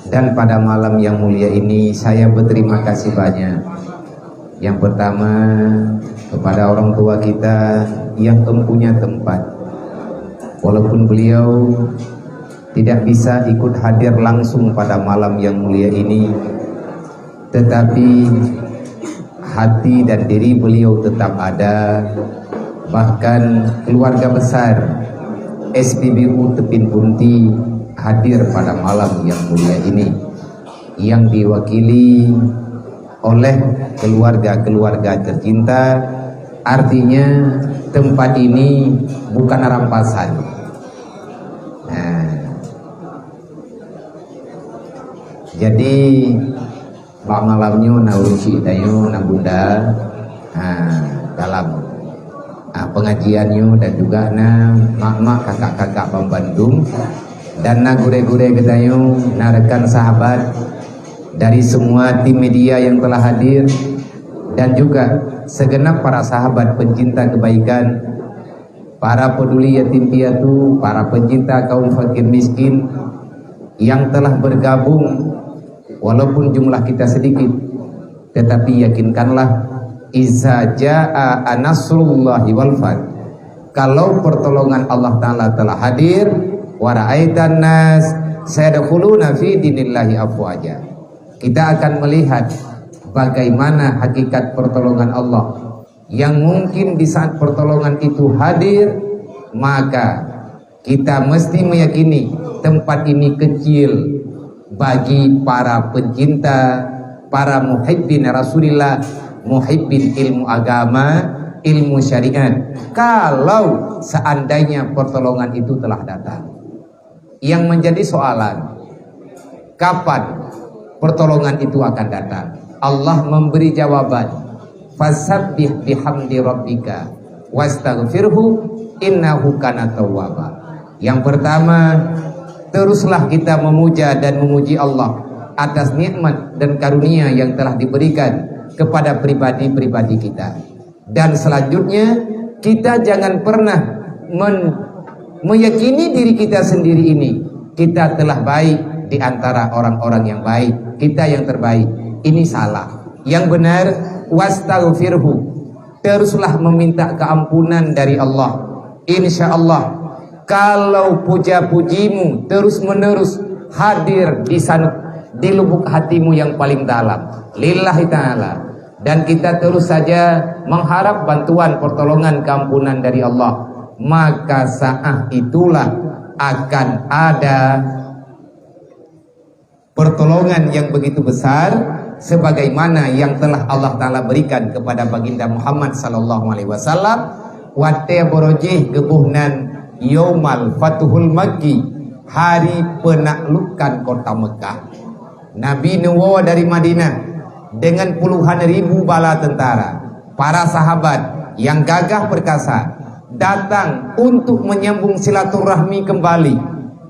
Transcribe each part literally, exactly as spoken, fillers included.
Dan pada malam yang mulia ini, saya berterima kasih banyak. Yang pertama, kepada orang tua kita yang empunya tempat. Walaupun beliau tidak bisa ikut hadir langsung pada malam yang mulia ini, tetapi hati dan diri beliau tetap ada. Bahkan keluarga besar S P B U Tebing Punti hadir pada malam yang mulia ini, yang diwakili oleh keluarga-keluarga tercinta. Artinya, tempat ini bukan rampasan. Nah, jadi, bak malam nyoe na ureueng syik tanyoe, na bunda, ha, dalam, ha, pengajian nyoe, dan juga na mak-mak, kakak-kakak banmandum, dan na gurée-gurée geutanyoe, na rekan sahabat dari semua tim media yang telah hadir, dan juga segenap para sahabat pencinta kebaikan, para peduli yatim piatu, para pencinta kaum fakir miskin yang telah bergabung, walaupun jumlah kita sedikit, tetapi yakinkanlah, "Iza jaa nasrullahi wal fath." Kalau pertolongan Allah Ta'ala telah hadir, "Wa ra'aitan nas sayadkhuluna fi dinillahi afwaja." Kita akan melihat bagaimana hakikat pertolongan Allah, yang mungkin di saat pertolongan itu hadir, maka kita mesti meyakini tempat ini kecil bagi para pencinta, para muhibbin Rasulillah, muhibbin ilmu agama, ilmu syariat. Kalau seandainya pertolongan itu telah datang, yang menjadi soalan, kapan pertolongan itu akan datang? Allah memberi jawaban, "Fasabbih bihamdi rabbika wastaghfirhu innahu kana tawwaba." Yang pertama, teruslah kita memuja dan memuji Allah atas nikmat dan karunia yang telah diberikan kepada pribadi-pribadi kita. Dan selanjutnya, kita jangan pernah men-, meyakini diri kita sendiri ini, kita telah baik di antara orang-orang yang baik, kita yang terbaik. Ini salah. Yang benar, "Wastaghfirhu." Teruslah meminta keampunan dari Allah. Insya Allah, kalau puja-pujimu terus-menerus hadir di sana, di lubuk hatimu yang paling dalam, lillahi ta'ala, dan kita terus saja mengharap bantuan, pertolongan, keampunan dari Allah, maka saat itulah akan ada pertolongan yang begitu besar, sebagaimana yang telah Allah Ta'ala berikan kepada Baginda Muhammad sallallahu alaihi wasallam, watée barojih geuboh nan Yaumal Fatuhul Makki, hari penaklukan kota Mekah. Nabi neuwoe dari Madinah dengan puluhan ribu bala tentara, para sahabat yang gagah perkasa datang untuk menyambung silaturahmi kembali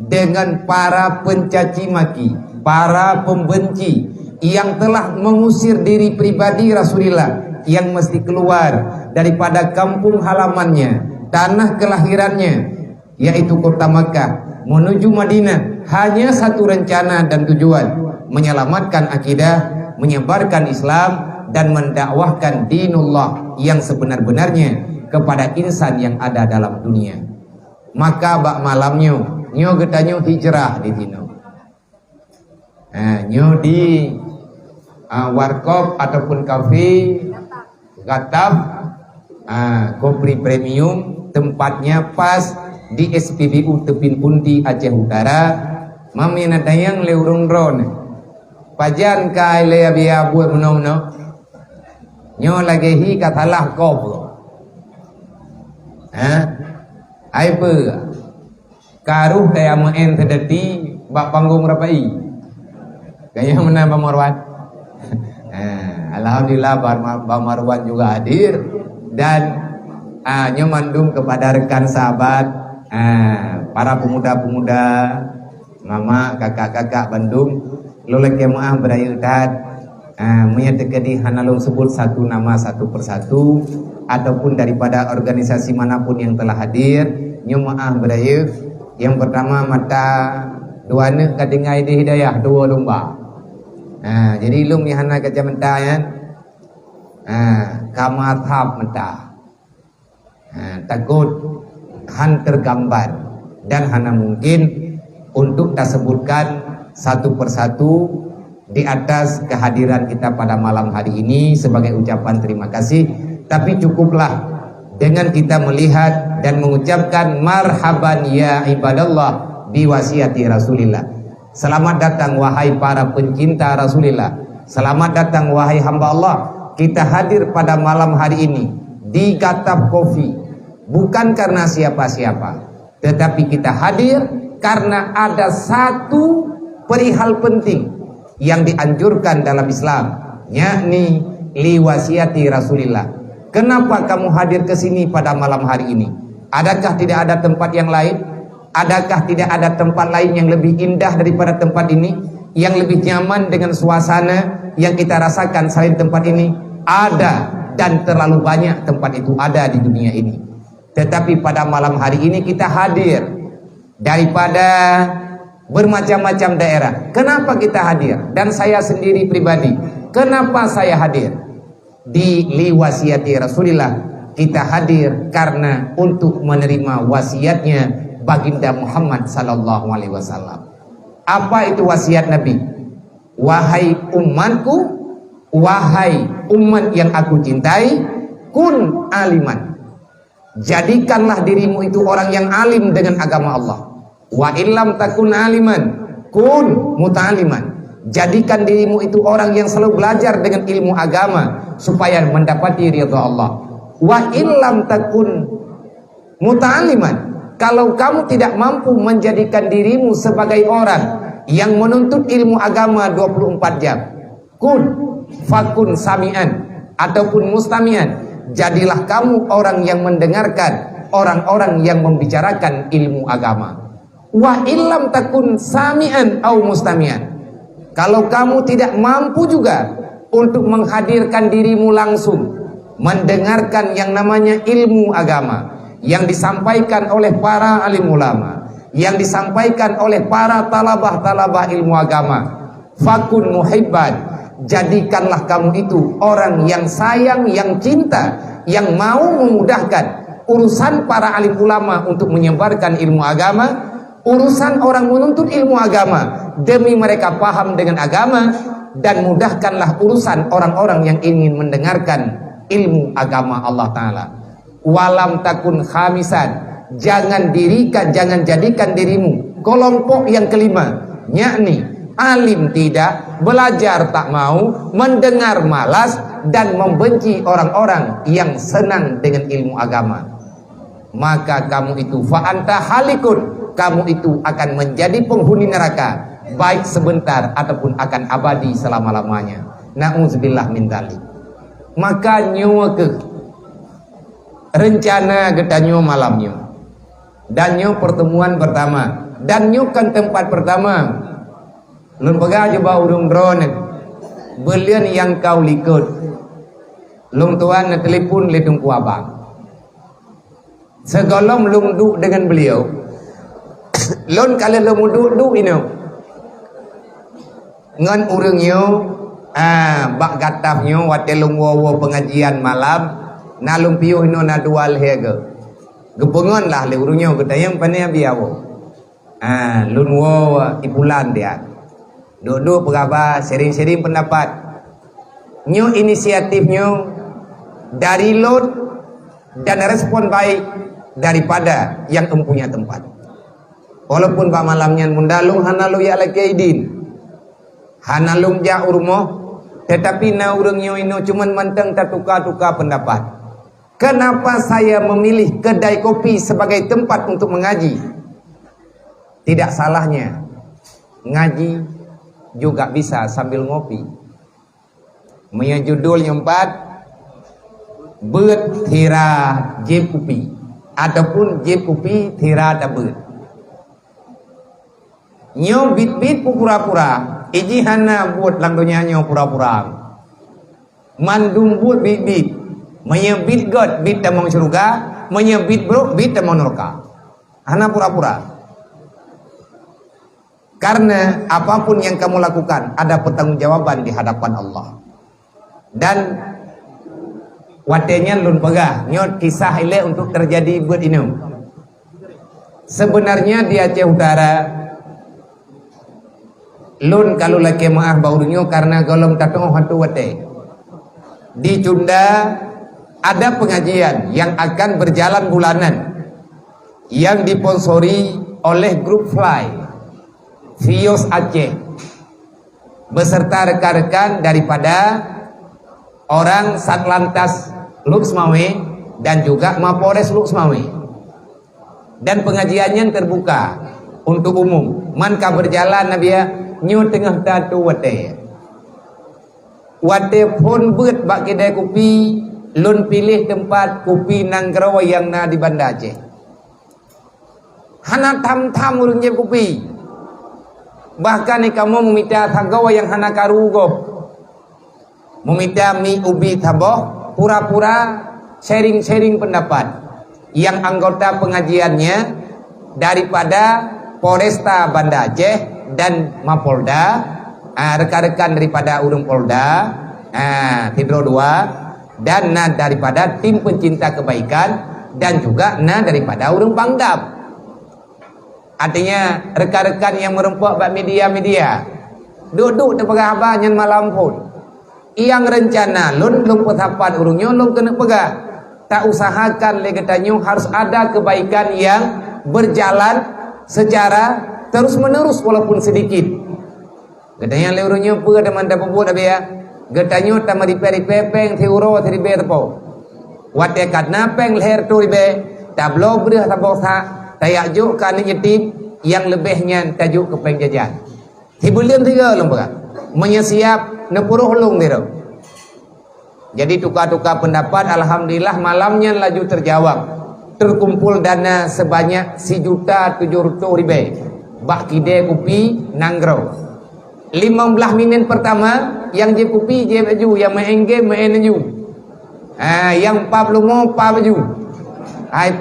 dengan para pencaci maki, para pembenci yang telah mengusir diri pribadi Rasulullah yang mesti keluar daripada kampung halamannya, tanah kelahirannya, yaitu kota Makkah, menuju Madinah, hanya satu rencana dan tujuan, menyelamatkan akidah, menyebarkan Islam, dan mendakwahkan dinullah yang sebenar-benarnya kepada insan yang ada dalam dunia. Maka bak malam nyoe, nyoe geutanyoe hijrah di sinoe. Ha, nyoe di, ah, warkop ataupun kafe Gataf, ah, Kopri Premium, tempatnya pas di S P B U Tebing Punti, Aceh Utara. Mami na tanyong lé ureueng droeneuh, "Pajan ka ilée biaya buet meunoe-meunoe?" Nyoe lagée hi ka salah kop. Ha? Ai peue? Ka roh kaya meu'en seudeuti bak panggong rapai. Kaya meunan Bang Marwan. Ah, alhamdulillah, Bang Mar-, Bang Marwan juga hadir. Dan, ah, nyoe mandum kepada rekan sahabat, ah, para pemuda-pemuda, mama, kakak-kakak bandum, lôn lakée meu'ah beurayeuk that. Ah, meunyoe teukeudi hana lôn sebut satu nama satu persatu, ataupun daripada organisasi manapun yang telah hadir, nyoe meu'ah beurayeuk. Yang pertama, mata Dua aneuk ka tinggai di Hidayah, dua domba. Ha, jadi lôn ni hana kacamata nyan. Ha, ka mathab mata. Ha, takut han tergambar dan hana mungkin untuk tasebutkan satu persatu di atas kehadiran kita pada malam hari ini sebagai ucapan terima kasih, tapi cukuplah dengan kita melihat dan mengucapkan marhaban ya ibadallah bi wasiati Rasulillah. Selamat datang wahai para pencinta Rasulillah. Selamat datang wahai hamba Allah. Kita hadir pada malam hari ini di Gataf Coffee bukan karena siapa-siapa, tetapi kita hadir karena ada satu perihal penting yang dianjurkan dalam Islam, yakni liwasiati Rasulillah. Kenapa kamu hadir ke sini pada malam hari ini? Adakah tidak ada tempat yang lain? Adakah tidak ada tempat lain yang lebih indah daripada tempat ini, yang lebih nyaman dengan suasana yang kita rasakan selain tempat ini? Ada, dan terlalu banyak tempat itu ada di dunia ini. Tetapi pada malam hari ini kita hadir daripada bermacam-macam daerah. Kenapa kita hadir? Dan saya sendiri pribadi, kenapa saya hadir? Di liwasiati Rasulillah, kita hadir karena untuk menerima wasiatnya Baginda Muhammad sallallahu alaihi wasallam. Apa itu wasiat Nabi? Wahai umatku, wahai umat yang aku cintai, kun aliman. Jadikanlah dirimu itu orang yang alim dengan agama Allah. Wa illam takun aliman, kun muta'aliman. Jadikan dirimu itu orang yang selalu belajar dengan ilmu agama supaya mendapati ridha Allah. Wa illam takun muta'aliman, kalau kamu tidak mampu menjadikan dirimu sebagai orang yang menuntut ilmu agama dua puluh empat jam, kun, fakun sami'an, ataupun mustami'an. Jadilah kamu orang yang mendengarkan orang-orang yang membicarakan ilmu agama. Wa illam takun sami'an au mustami'an. Kalau kamu tidak mampu juga untuk menghadirkan dirimu langsung mendengarkan yang namanya ilmu agama yang disampaikan oleh para alim ulama, yang disampaikan oleh para talabah-talabah ilmu agama, fakun muhibban, jadikanlah kamu itu orang yang sayang, yang cinta, yang mau memudahkan urusan para alim ulama untuk menyebarkan ilmu agama, urusan orang menuntut ilmu agama demi mereka paham dengan agama, dan mudahkanlah urusan orang-orang yang ingin mendengarkan ilmu agama Allah Ta'ala. Walam takun khamisan, jangan dirikan, jangan jadikan dirimu kelompok yang kelima, yakni alim tidak, belajar tak mau, mendengar malas, dan membenci orang-orang yang senang dengan ilmu agama. Maka kamu itu, fa anta halikun, kamu itu akan menjadi penghuni neraka, baik sebentar ataupun akan abadi selama-lamanya. Na'udzubillah min dzalik. Maka nyoe keuh rencana geutanyoe malam nyoe. Dan nyoe pertemuan pertama. Dan nyoe kan tempat pertama. Lôn peugah jubah ureuëng droeneuh, buleuen nyang ka u likot, lôn tuan neutelepon lé Teungku Abang. Sigohlom lôn duek deungon beliau, lôn ka lheueh lôn meuduek-duek inoe ngon ureuëng nyoe, ah, bak Gataf nyoe watée lôn woe-woe pengajian malam, na lôn piôh inoe na dua lhée goe. Geupeungon lah lé ureuëng nyoe geutanyong pane Abi Awoe. Ah, lôn woe ipulan dia. Duek-duek peugaba, sharing-sharing pendapat. Nyoe inisiatif nyoe dari lôn dan respon baik daripada yang empunya tempat. Walaupun bak malam nyan munda lôn hana lôn jak lakée idin, hana lôn jak u rumoh, tetapi na ureuëng nyoe inoe cuman mantong tatuka-tuka pendapat. Kenapa saya memilih kedai kopi sebagai tempat untuk mengaji? Tidak salahnya ngaji juga bisa sambil ngopi. Meunyoe judul nyang pat, beuet hira jieb kupi, ataupun jieb kupi hira tabeuet. Nyoe biet-biet pura-pura, iji hana buet lam donya nyoe pura-pura. Mandum buet biet-biet. Meunyoe biet gét, biet tamong syeuruga, meunyoe biet brok, biet tamong nuraka. Hana pura-pura. Karena apapun yang kamu lakukan, ada pertanggungjawaban di hadapan Allah. Dan watée nyan lôn peugah, nyoe kisah ilée untuk terjadi buet inong. Sebenarnya di Aceh Utara, lôn ka lôn lakée meuáh bak ureuëng nyoe karena gohlom tateuoh atu watée. Ditunda, ada pengajian yang akan berjalan bulanan yang disponsori oleh grup Fly, Fios Aceh, beserta rekan-rekan daripada orang Satlantas Lhokseumawe dan juga Mapolres Lhokseumawe. Dan pengajian nyan terbuka untuk umum. Man ka berjalan, Nabi, ya, nyoe teungoh tatu watée. Watée phon beuet bak kidai kupi, lôn piléh teumpat kupi nanggroe nyang na di Banda Aceh. Hana tham-tham ureuëng jieb kupi. Bahkan di kamoe meumita sagoe nyang hana karu gob. Meumita mi ubi saboh, pura-pura sharing-sharing pendapat. Yang anggota pengajiannya daripada Polresta Banda Aceh dan Mapolda, ah, rekan-rekan daripada ureuëng Polda, ah, sidroe dua, dan na daripada tim pencinta kebaikan dan juga na daripada ureuëng Pangdam. Artinya, rekan-rekan nyang meureumpok bak media-media, duek-duek teupeugah haba nyan malam phon. Nyang reuncana lôn, lôn peusapat ureuëng nyoe lôn keuneuk peugah, tausahakan lé geutanyoe harus ada kebaikan yang berjalan secara terus-menerus walaupun sedikit. Geutanyoe lé ureuëng nyoe peue teuma tapeubuet, Abi, ya? Geutanyoe tameuripée-ripée péng siuroe siribée teupeu. Watée ka na péng lhée reutôh ribée, tabloe breueh saboh sak, tajak jok keu aneuëk yatim, nyang leubeh nyan tajok keu péng jajan. Sibuleuen sigoe lôn peugah. Meunyoe siab, neupeuroh lôn sidroe. Jadi tuka-tuka pendapat, alhamdulillah malam nyan laju terjawab. Terkumpul dana sebanyak sijuta tujoh reutôh ribée bak kidai kupi nanggroe. Limong blaih minit pertama, nyang jieb kupi jieb laju, nyang maén game maén laju. Ha, nyang pap leumo pap laju. Hai,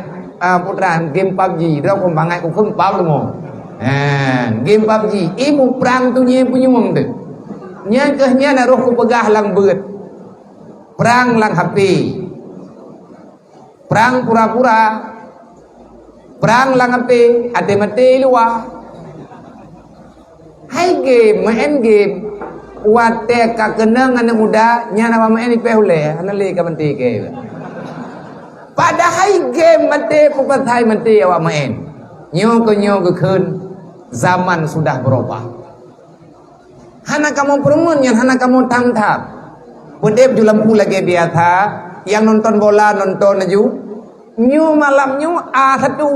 ah, putra, game pabji, droe kon bangai kukheun pap leumo. Ha, game pabji, ibu prang tu nyan punyueng tu. Nyan keuh nyan harôh kupeugah lam beuet. Prang lam H P. Prang pura-pura. Prang lam H P, até maté luwa. Hai game, maén game. Watée ka keunong aneuëk muda, nyan awak maén ipéh ulée, hana lé ka maté ke. Padahai game maté, peupat hai maté awak maén. Nyoe keuh nyoe geukheun, zaman sudah berubah. Hana kamoe peureumeun nyan, hana kamoe tham-tham. Peudeb ju lampu lagée biasa, nyang nonton bola nonton laju. Nyoe malam nyoe A satu.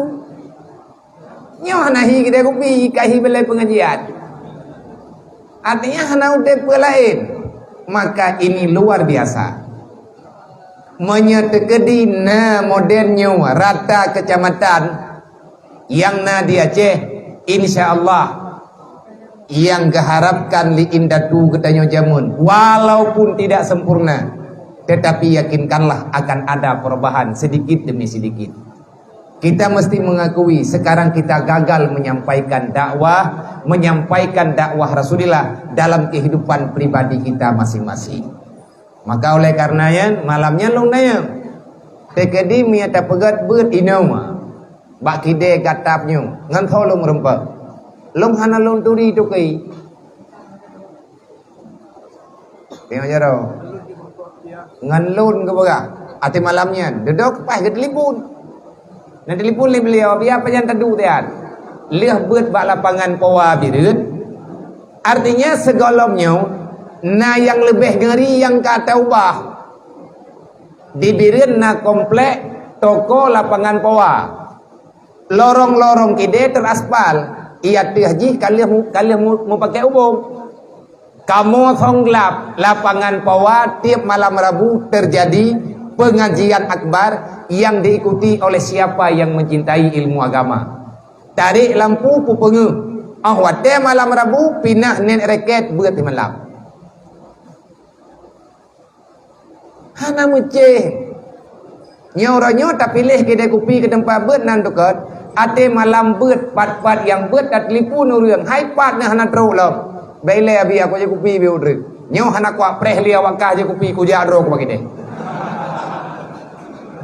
Nyoe hana hi kidai kupi, ka hi balai pengajian. Artinya hana udeb peue laén. Maka ini luar biasa. Meunyoe teukeudi na model nyoe rata kecamatan, nyang na di Aceh, insya Allah, nyang geuharapkan lé indatu geutanyoe jameun, walaupun tidak sempurna, tetapi yakinkanlah akan ada perubahan sedikit demi sedikit. Kita mesti mengakui sekarang kita gagal menyampaikan dakwah, menyampaikan dakwah Rasulullah dalam kehidupan pribadi kita masing-masing. Maka oleh karena nyan, malam nyan lôn nanya, teukeudi meunyoe tapeugét beuet inong bak kidée gatap nyoe, ngon soe lôn meureumpok? Lôn hana lôn turi toke. Tengok jaroe. Ngon lôn geupeugah, até malam nyan, dudoe kupaih geutelepon. Neutelepon lé beliau, biar pajan tadu tian. Lheueh beuet bak lapangan Powa Bireuen. Artinya, sigohlom nyoe, na nyang leubeh ngeri nyang ka taubah. Di Bireuen na komplek toko lapangan Powa. Lorong-lorong kidée teraspal, i ateueh jih ka lheueh mu-, ka lheueh mu-, mupakée ubông. Kamoe song glab, lapangan Powa tieb malam Rabu terjadi pengajian akbar yang diikuti oleh siapa yang mencintai ilmu agama. Tarek lampu peupeungeuh, óh watée malam Rabu pinah net raket beuet malam. Hana meucéh. Nyoe uroe nyoe tapiléh kidée kupi keu teumpat beuet nan teukeut, Até malam beuet, pat-pat nyang beuet tatelepon ureuëng, hai pat na hana trok lom. Bèk ilèe abi, aku jép kupi bèk udreueng. Nyoe hana kuat preh lé awak kah jép kupi, kujak droe kubagi deh.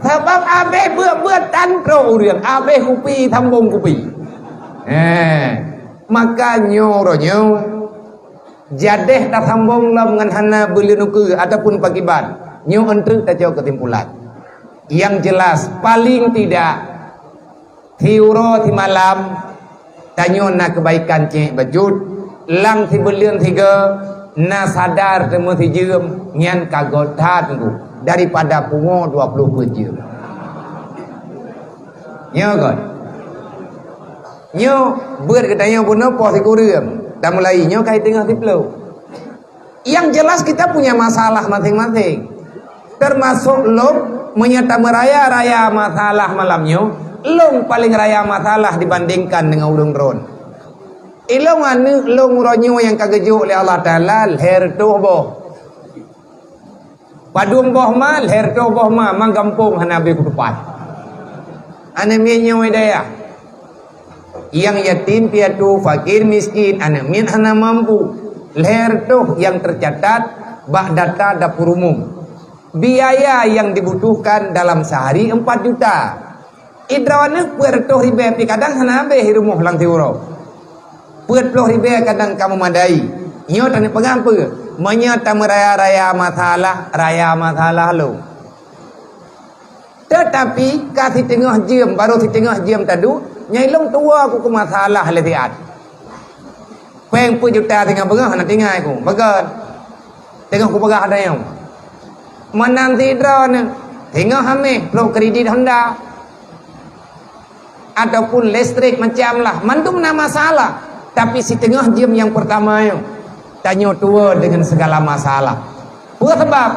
Sabab abéh beuet-beuet tan trok ureuëng, abéh kupi sambong kupi. Eh, maka nyoe uroe nyoe jadeh tasambong lom ngon hana beuleuen ukeue ataupun pakiban. Nyoe eunteuk tacok keusimpulan. Nyang jelas, paling tidak, siuroe simalam, tanyoe na keubaikan cék bacut, lam sibuleuen sigoe, na sadar teuma sijeuem, nyan ka göt that teungku, daripada pungo dua ploh peuet jeuem. Nyoe göt. Nyoe beuet geutanyoe bunoe poh sikureueng, tamulai nyoe ka teungoh siploh. Yang jelas kita punya masalah masing-masing. Termasuk lôn, meunyoe tameuraya-raya masalah malam nyoe, lôn paléng raya masalah dibandingkan deungon ureuëng droen. Ilôn aneuk lôn uroe nyoe nyang ka geujok lé Allah Taala lhèe reutôh boh. Padum boh ma, lhèe reutôh boh ma, ma gampông hana abéh kutupat. Aneuk miet nyoe dayah. Nyang yatim piatu, fakir miskin, aneuk miet hana mampu. Lhèe reutôh nyang tercatat bak data dapur umum. Biaya yang dibutuhkan dalam sehari empat juta. Idroe aneuk peuet reutôh ribèe pih kadang hana abéh rumoh lam siuroe. Peuet ploh ribèe kadang ka meumadai. Nyoe taneuk peugah peue? Meunyoe tameuraya-raya masalah, raya masalah lôn. Teutapi ka siteungoh jeuem, barô siteungoh jeuem taduek, nyan ilôn tuwoe ku keu masalah lé siat. Péng peuet juta singoh beungoh hana tinggai ku. Beugöt. Teungoh kupeugah ata nyoe. Meunan sidroe nyoe, singoh haméh trok kredit Honda ataupun listrik macam lah, mandum na masalah. Tapi siteungoh jeuem nyang peurtama nyoe, tanyoe tuwoe deungon segala masalah. Peue sabab?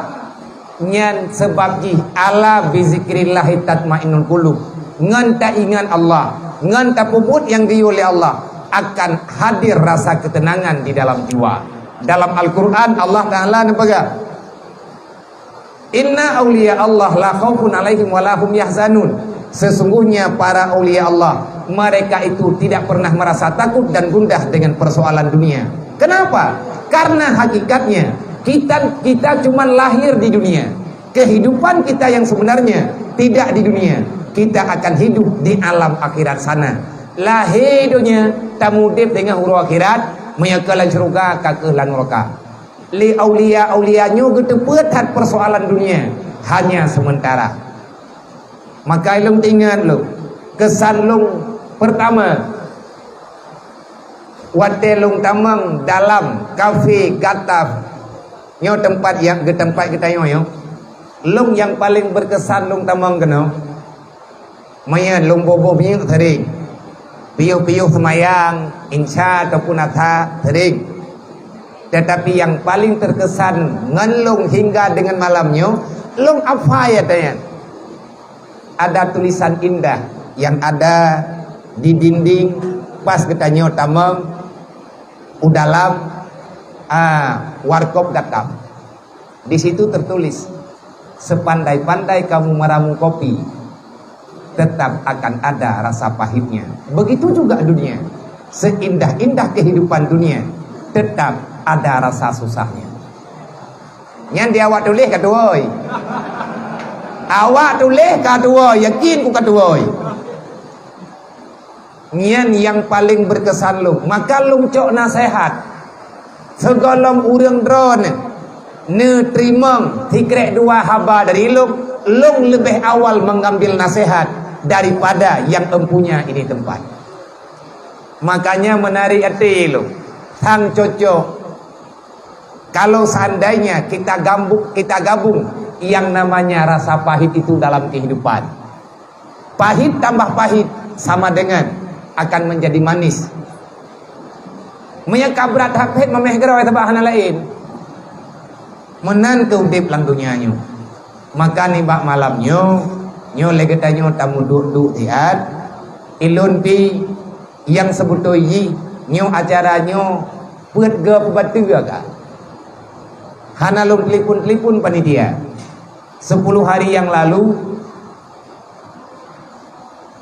Nyan sabab jih, "Ala bizikrillahi tatmainnul qulub." Ngon taingat Allah, ngon tapeubuet nyang geuyue lé Allah, akan hadir rasa keuteunangan di dalam jiwa. Dalam Al-Quran, Allah Taala neupeugah, "Inna auliya Allah la khaufun alaihim wa la hum yahzanun." Sesungguhnya para aulia Allah, mereka itu tidak pernah merasa takut dan gundah dengan persoalan dunia. Kenapa? Karena hakikatnya, kita, kita cuma lahir di dunia. Kehidupan kita yang sebenarnya tidak di dunia. Kita akan hidup di alam akhirat sana. Lahé donya, tamudeb teungoh uroe akhirat, meunyoe ka lam syeuruga ka kheueh lam neuraka. Lé aulia-aulia nyoe geuteupeue that persoalan dunia hanya sementara. Maka lôn teuingat lôn, keusan lôn peurtama, watée lôn tamong dalam kafe Gataf, nyoe teumpat nyang geuteumpat geutanyoe nyoe, lôn nyang paleng beukeusan lôn tamong keunoe. Maya lôn boh-boh minyeuk sering, piôh-piôh seumayang, insya ataupun asa sering. Tetapi nyang paleng teukesan ngon lôn hingga deungon malam nyoe, lôn hafai ata nyan. Ada tulisan indah nyang ada di dinding pas geutanyoe tamong u dalam, a, warkop Gataf. Di situ tertulis, "Sepandai-pandai kamu meramu kopi, tetap akan ada rasa pahitnya. Begitu juga dunia. Seindah-indah kehidupan dunia, tetap ada rasa susahnya." Nyan di awak tuléh ka tuwoe. Awak tuléh ka tuwoe, yakin ku ka tuwoe. Nyan nyang paleng beukeusan lôn. Maka lôn cok naseuhat. Sigohlom ureuëng droeneuh neuteurimong sikrek dua haba dari lôn, lôn leubeh awal mengambil naseuhat daripada nyang empunya ini teumpat. Makanya meunari até lôn, sang cocok kalau seandainya kita gambuk, kita gabung yang namanya rasa pahit itu dalam kehidupan. Pahit tambah pahit sama dengan akan menjadi manis. Meunyoe ka brat that phet mameh keudroe sabab hana laén. Meunan keuh udeb lam donya nyoe. Maka nibak malam nyoe, nyoe lé geutanyoe tameuduek-duek siat, ilôn pi nyang seubeutôi jih nyoe acara nyoe peuet geupeubeuteue ka. Hana lôn telepon-telepon panitia. Sepuluh hari yang lalu,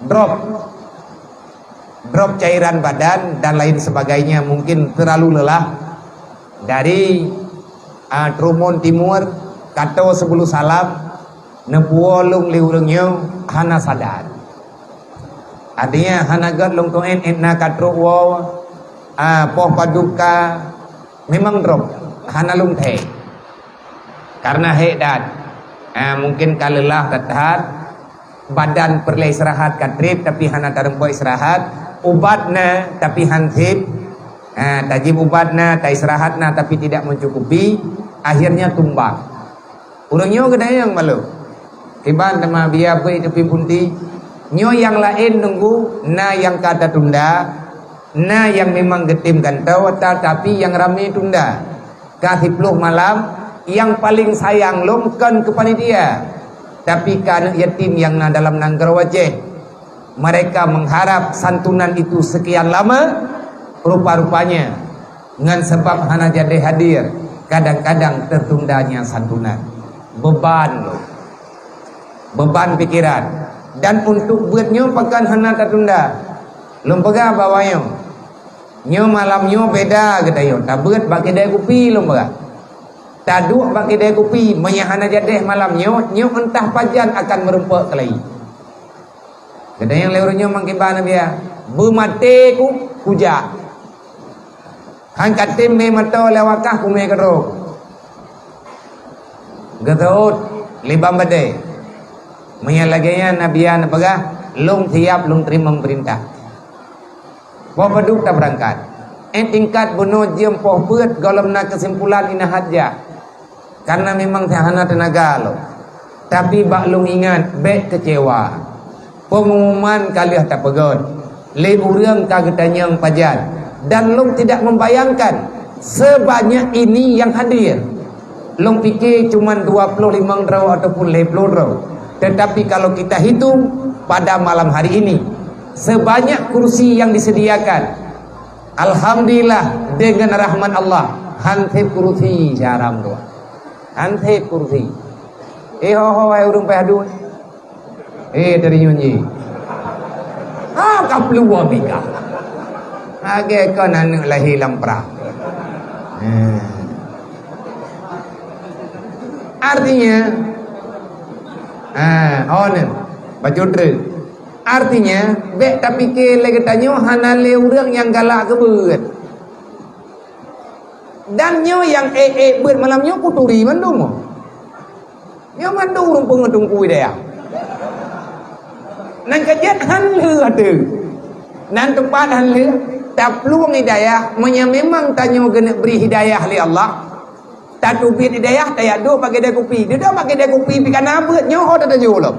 drop. drop cairan badan dan lain sebagainya, mungkin terlalu lelah. Dari, ah, Trumon Timur, Kato Sebulu Salam, neupuwoe lôn lé ureuëng nyoe hana sadar. Artinya hana gét lôn tu'en, étna ka trok woe, ah, poh padub ka memang drop, hana lôn thèe. Karena hék that, ah, mungkin ka leulah that-that, badan peureulée istirahat ka treb, tapi hana tareumpok istirahat, ubat na, tapi han seb, ah, tajieb ubat na, ta istirahat na, tapi tidak mencukupi, akhirnya tumbang. Ureuëng nyoe geudayang malu. Kiban teuma biya beuet teupin punti. Nyoe nyang laén nunggu, na nyang ka tatunda, na nyang memang geutem gantoe, tatapi nyang ramé tunda. Ka siplôh malam, nyang paleng sayang lôn kon keu panitia, tapi keu aneuëk yatim nyang na dalam nanggroe Aceh. Mereka mengharap santunan itu sekian lama, rupa-rupanya ngon sabab hana jadi hadir, kadang-kadang tertundanya santunan. Beban lôn. Beban pikiran. Dan untuk beuet nyoe pakon hana tatunda. Lôn peugah bak awak nyoe, nyoe malam nyoe beda geutanyoe. Tabeuet bak keudè kupi lôn peugah. Taduek bak keudè kupi, meunyo hana jadeh malam nyoe, nyoe entah pajan akan meurumpok keulayi. Geutanyoe lé ureuëng nyoe meukiban biya, beumaté ku kujak. Han katem mé mata lé wakah kumé keudroe. Geuteuôt lé bang badé. Meunyo lagée nyan na biya neupeugah, lôn siab lôn teurimong peurintah. Poh padub tabeurangkat. Éh tingkat bunoe jeuem poh peuet gohlom na keusimpulan inah hat jak. Karena memang hana teunaga lom. Tapi bak lôn ingat, bék keucewa. Peungumuman ka lheueh tapeugét lé ureuëng ka geutanyong pajan, dan lôn tidak membayangkan sebanyak ini yang hadir. Lôn pike cuman dua ploh limong droe ataupun lhée ploh droe. Tetapi kalau kita hitung pada malam hari ini, sebanyak kursi yang disediakan, alhamdulillah, dengan rahmat Allah, han seb kursi siaram tu. Han seb kursi. Eh, ho, ho, hai ureuëng payah duek. Eh, dari nyoe jih. Ha, ka peuluwa mika. Lagée kon aneuëk lahé lam prah. Hmm. Artinya, ha, oh, ni, bacut treuk. Artinya, bék tapike lé geutanyoe hana lé ureuëng nyang galak keu beuet. Dan nyoe nyang ék-ék beuet malam nyoe kuturi mandum. Nyoe mandum ureuëng peungeut teungku hidayah. Nan ka jeuet han lheueh ateueh. Nan teumpat han lheueh, taplueng hidayah, meunyo memang tanyoe geuneuk bri hidayah lé Allah, tateubiet hidayah, tayak duek bak keudè kupi. Dudoe bak keudè kupi pih ka na beuet, nyoe ho tatajoe lom.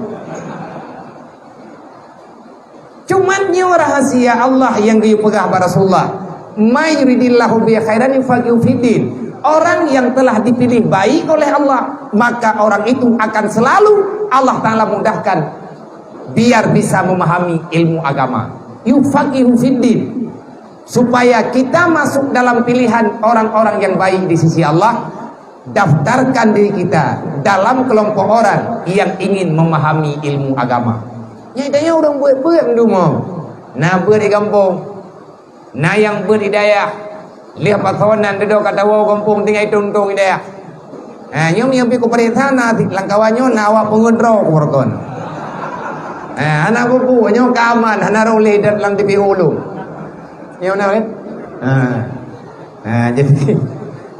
Cuman nyoe rahasia Allah nyang geuyue peugah bak Rasulullah, "May yuridillahu bihi khairan yufaqihu fiddin." Orang yang telah dipilih baik oleh Allah, maka orang itu akan selalu Allah Ta'ala mudahkan biar bisa memahami ilmu agama. Yufaqihu fiddin. Supaya kita masuk dalam pilihan orang-orang yang baik di sisi Allah, daftarkan diri kita dalam kelompok orang yang ingin memahami ilmu agama. Nyan tanyoe ureuëng beuet-beuet meudumo. Na beuet di gampông, na nyang beuet di dayah. Lheueh pasoe nan dudoe ka tawoe gampông tinggai tong-tong di dayah. Ha, nyoe meunyoe pih kupareksa na lam kawan nyoe na awak peungeut droe kuwar kon. Ha, hana bubu, nyoe ka aman, hana rôh lé dat lam D P O lom. Nyoe na kan? Ha. Ha, jadi,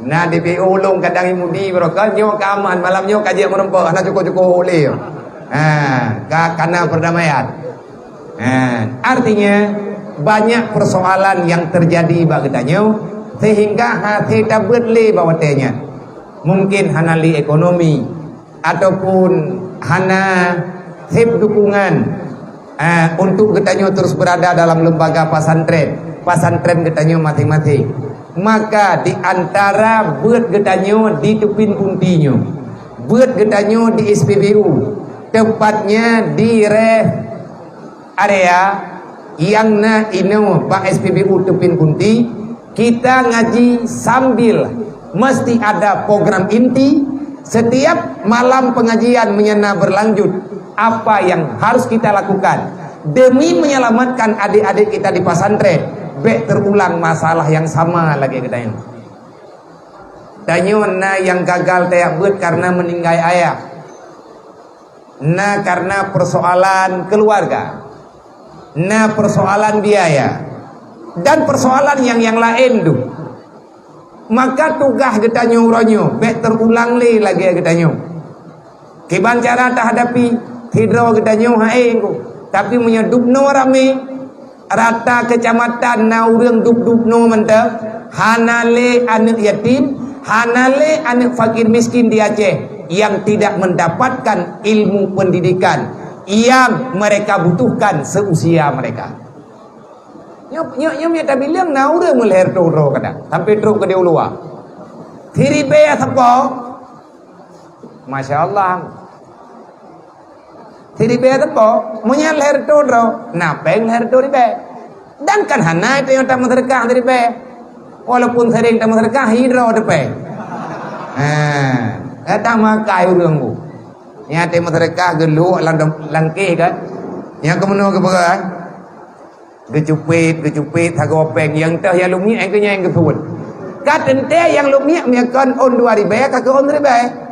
na D P O lom kadang i mudi barokon, nyoe ka aman, malam nyoe ka jeuet meurumpok, hana cuko-cuko lé. Ha, ka, ka na perdamaian. Ha, artinya, banyak persoalan yang terjadi bak geutanyoe, sehingga hase tabeuet lé bak watée nyan. Mungkin hana lé ekonomi, ataupun hana seb dukungan, eh, untuk geutanyoe terus berada dalam lembaga pasantren, pasantren geutanyoe masing-masing, maka di antara beuet geutanyoe di Teupin Punti nyoe, beuet geutanyoe di S P B U, tepatnya di rest area nyang na inoe bak S P B U Teupin Punti, kita ngaji sambil mesti ada program inti. Setiap malam pengajian meunyo na berlanjut, apa yang harus kita lakukan? Demi menyelamatkan adik-adik kita di pesantren, bèk terulang masalah yang sama lagèe geutanyoe. Tanyoe na nyang gagal tajak beuet karena meninggai ayah. Na karena persoalan keluarga. Na persoalan biaya. Dan persoalan nyang, nyang laén tu. Maka tugaih geutanyoe uroe nyoe bèk teurulang lé lagèe geutanyoe. Kiban cara tahadapi, sidroe geutanyoe hai ku. Tapi meunyoe dubnoe ramé, rata keucamatan na ureueng dub-dubnoe mantong, hana lé aneuk yatim, hana lé aneuk fakir miskin di Aceh yang tidak mendapatkan ilmu pendidikan yang mereka butuhkan seusia mereka. Nyoe, nyoe, nyoe mita bilang na ureueng meulahé droe kadang sampai trok keu di uluwa. Siribèe sapo? Masya Allah. Siribèe sapo? Meunyan lhèe reutôh droe, na pèng lhèe reutôh ribèe. Dan kan hana itu nyang tameuseudeukah siribèe. Walaupun sering tameuseudeukah, hi droe teupèng. Ha, datang makai ureueng bu. Nyang tameuseudeukah geuluk lam, lam kéh kan. Nyang keumeunyoe geupeugah. Geucupet, geucupet sagoe pèng nyang teuh nyang lôn miek, nyang keu nyan nyang geusuet. Ka teuntèe nyang lôn miek, miek kon ôn dua ribèe, ka keu ôn ribèe.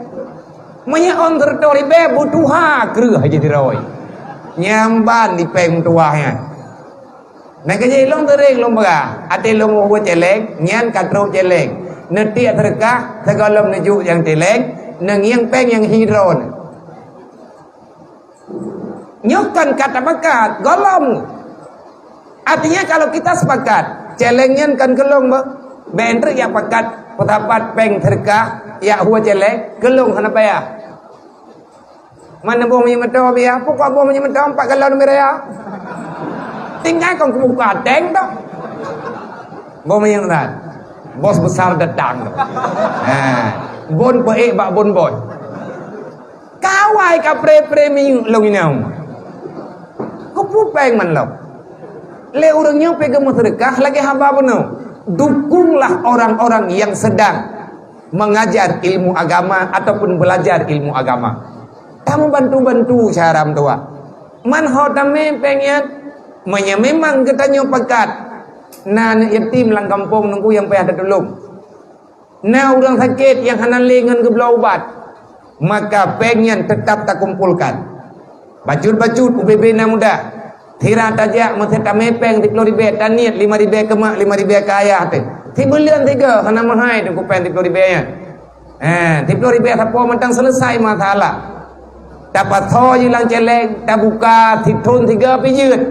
Meunyoe ôn seureutôh ribèe, beutuha kreueh jih diroi. Nyang ban di pèng meutuwah nyan. Nyang keu jih lôn seuring lôn peugah, até lôn hue cèlèng, nyan ka trok cèlèng. Neutiek seudeukah, sigohlom neujok nyang cèlèng, neungieng pèng nyang hi droe. Nyoe kon ka tapakat, gohlom. Artinya, kalau kita sepakat, cèlèng nyan kon keu lôn, bah. Bèk treuk jak pakat, peusapat pèng seudeukah, jak hue cèlèng, keu lôn hana payah. Man boh minyeuk moto biaya, pokok boh minyeuk moto empat galon biaya. Tinggai kon kubuka tank tu. Boh minyeuk rat. Bos besar datang tu. Ha. Bon peuék bak bon bos. Kawai ka pre-pre minyeuk lôn inong. Keupeue pèng man lom. Lé ureueng nyoe pih geumeuseudeukah lagèe haba bunoe. Dukunglah orang-orang yang sedang mengajar ilmu agama ataupun belajar ilmu agama. Tameubantu-bantu syedara meutuwah. Man ho tamé pèng nyan, meunyoe memang geutanyoe pakat na aneuk yatim lam gampông nunggu nyang payah tatulông. Na ureueng sakét nyang hana lé ngon geubloe ubat, maka pèng nyan teutab takumpolkan. Bacut-bacut ubé-bé na mudah. Sira tajak meusé tamé pèng siplôh ribèe, taniet lima ribèe keu mak, lima ribèe keu ayah teuh. Sibuleuen sigoe hana meuhai teungku pèng siplôh ribèe nyan. Eh, siplôh ribèe sapoe mantong seuleusai masalah. Tapasoe jih lam cèlèng, tabuka sithôn sigoe pih jeuet.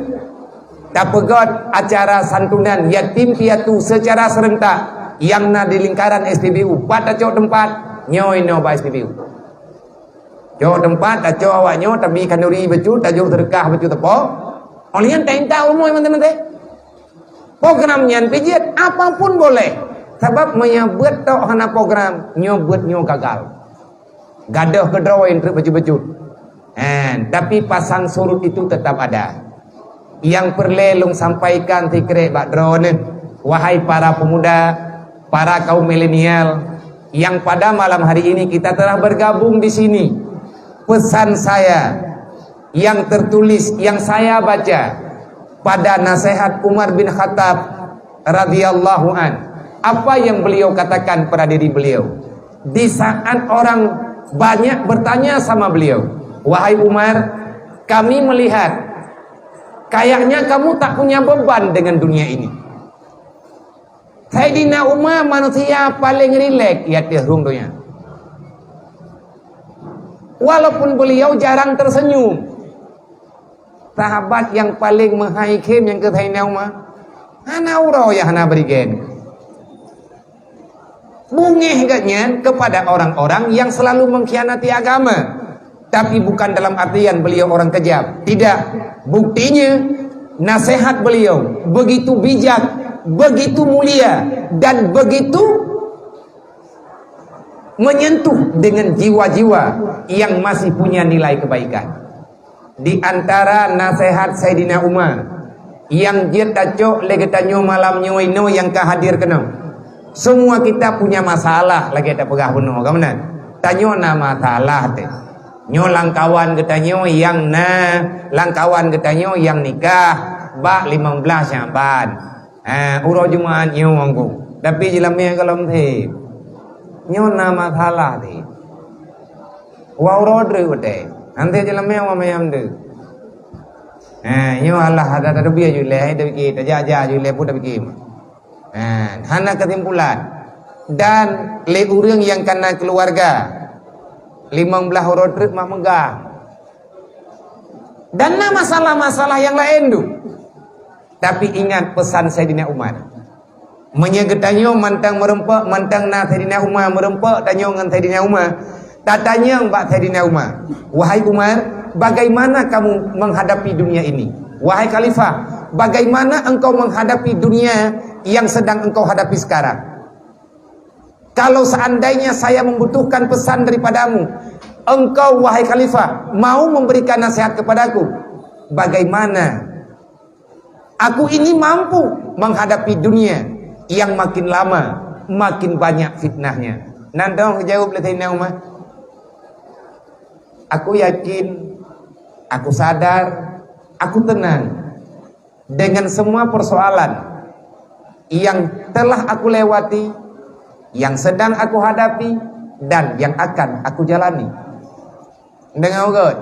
Tapeugöt acara santunan yatim piatu secara serentak nyang na di lingkaran S P B U. Pat tacok teumpat, nyoe inoe bak S P B U. Cok teumpat, tacok awak nyoe, tabi khanduri bacut, tajok seudeukah bacut teupok. Óh lheueh nyan taintat umu mantong-mantong. Program nyan pih jeuet, apapun boleh. Sabab meunyoe beuet tok hana program, nyoe beuet nyoe gagal. Gadôh keudroe treuk bacut-bacut. Eh, tapi pasang surut itu tetap ada. Nyang peureulèe lôn sampaikan sikrek bak droeneuh, wahai para pemuda, para kaum milenial, yang pada malam hari ini kita telah bergabung di sini. Pesan saya yang tertulis, yang saya baca pada nasihat Umar bin Khattab radhiyallahu an. Apa yang beliau katakan pada diri beliau? Di saat orang banyak bertanya sama beliau, "Wahai Umar, kami melihat kayaknya kamu tak punya beban dengan dunia ini." Saidina Umar manusia paléng rilek di ateueh rhueng donya. Walaupun beliau jarang tersenyum. Sahabat nyang paléng meuhai khém nyang keu Saidina Umar. Hana uroe nyang hana bri gèt. Beungèh geuh nyan kepada orang-orang yang selalu mengkhianati agama. Tapi bukan dalam artian beliau orang kejam. Tidak. Buktinya, nasihat beliau begitu bijak, begitu mulia, dan begitu menyentuh dengan jiwa-jiwa yang masih punya nilai kebaikan. Di antara nasihat Saidina Umar nyang jeuet tacok lé geutanyoe malam nyoe inoe nyang ka hadir keunoe. Semua kita punya masalah, lagèe tapeugah bunoe, ka meunan? Tanyoe na masalah teuh. Nyoe lam kawan geutanyoe nyang na, lam kawan geutanyoe nyang nikah bak limong blaih Syaban. Ha, uroe Jumat nyoe ngon ku. Tapi jeulamé gohlom sép. Nyoe na masalah sép. Wa uroe dreuh watèe. Hanté jeulamé wa mayam dreuh. Ha, nyoe Allah ada tadbir ju lé, hai tapike, tajak-jak ju lé, pun tapike. Ha, hana kesimpulan. Dan lé ureueng nyang kana keuluwarga, limong blaih uroe treuk mak meugah. Dan na masalah-masalah nyang laén tu. Tapi ingat pesan Saidina Umar. Meunyoe geutanyoe mantong meureumpok, mantong na Saidina Umar meureumpok, tanyoe ngon Saidina Umar, tatanyong bak Saidina Umar, "Wahai Umar, bagaimana kamu menghadapi dunia ini? Wahai Khalifah, bagaimana engkau menghadapi dunia yang sedang engkau hadapi sekarang?" Kalau seandainya saya membutuhkan pesan daripadamu, engkau, wahai Khalifah, mau memberikan nasihat kepadaku, bagaimana aku ini mampu menghadapi dunia yang makin lama, makin banyak fitnahnya? Nan dong jaweueb lé Saidina Umar, "Aku yakin, aku sadar, aku tenang dengan semua persoalan yang telah aku lewati, yang sedang aku hadapi, dan yang akan aku jalani." Deungoe göt.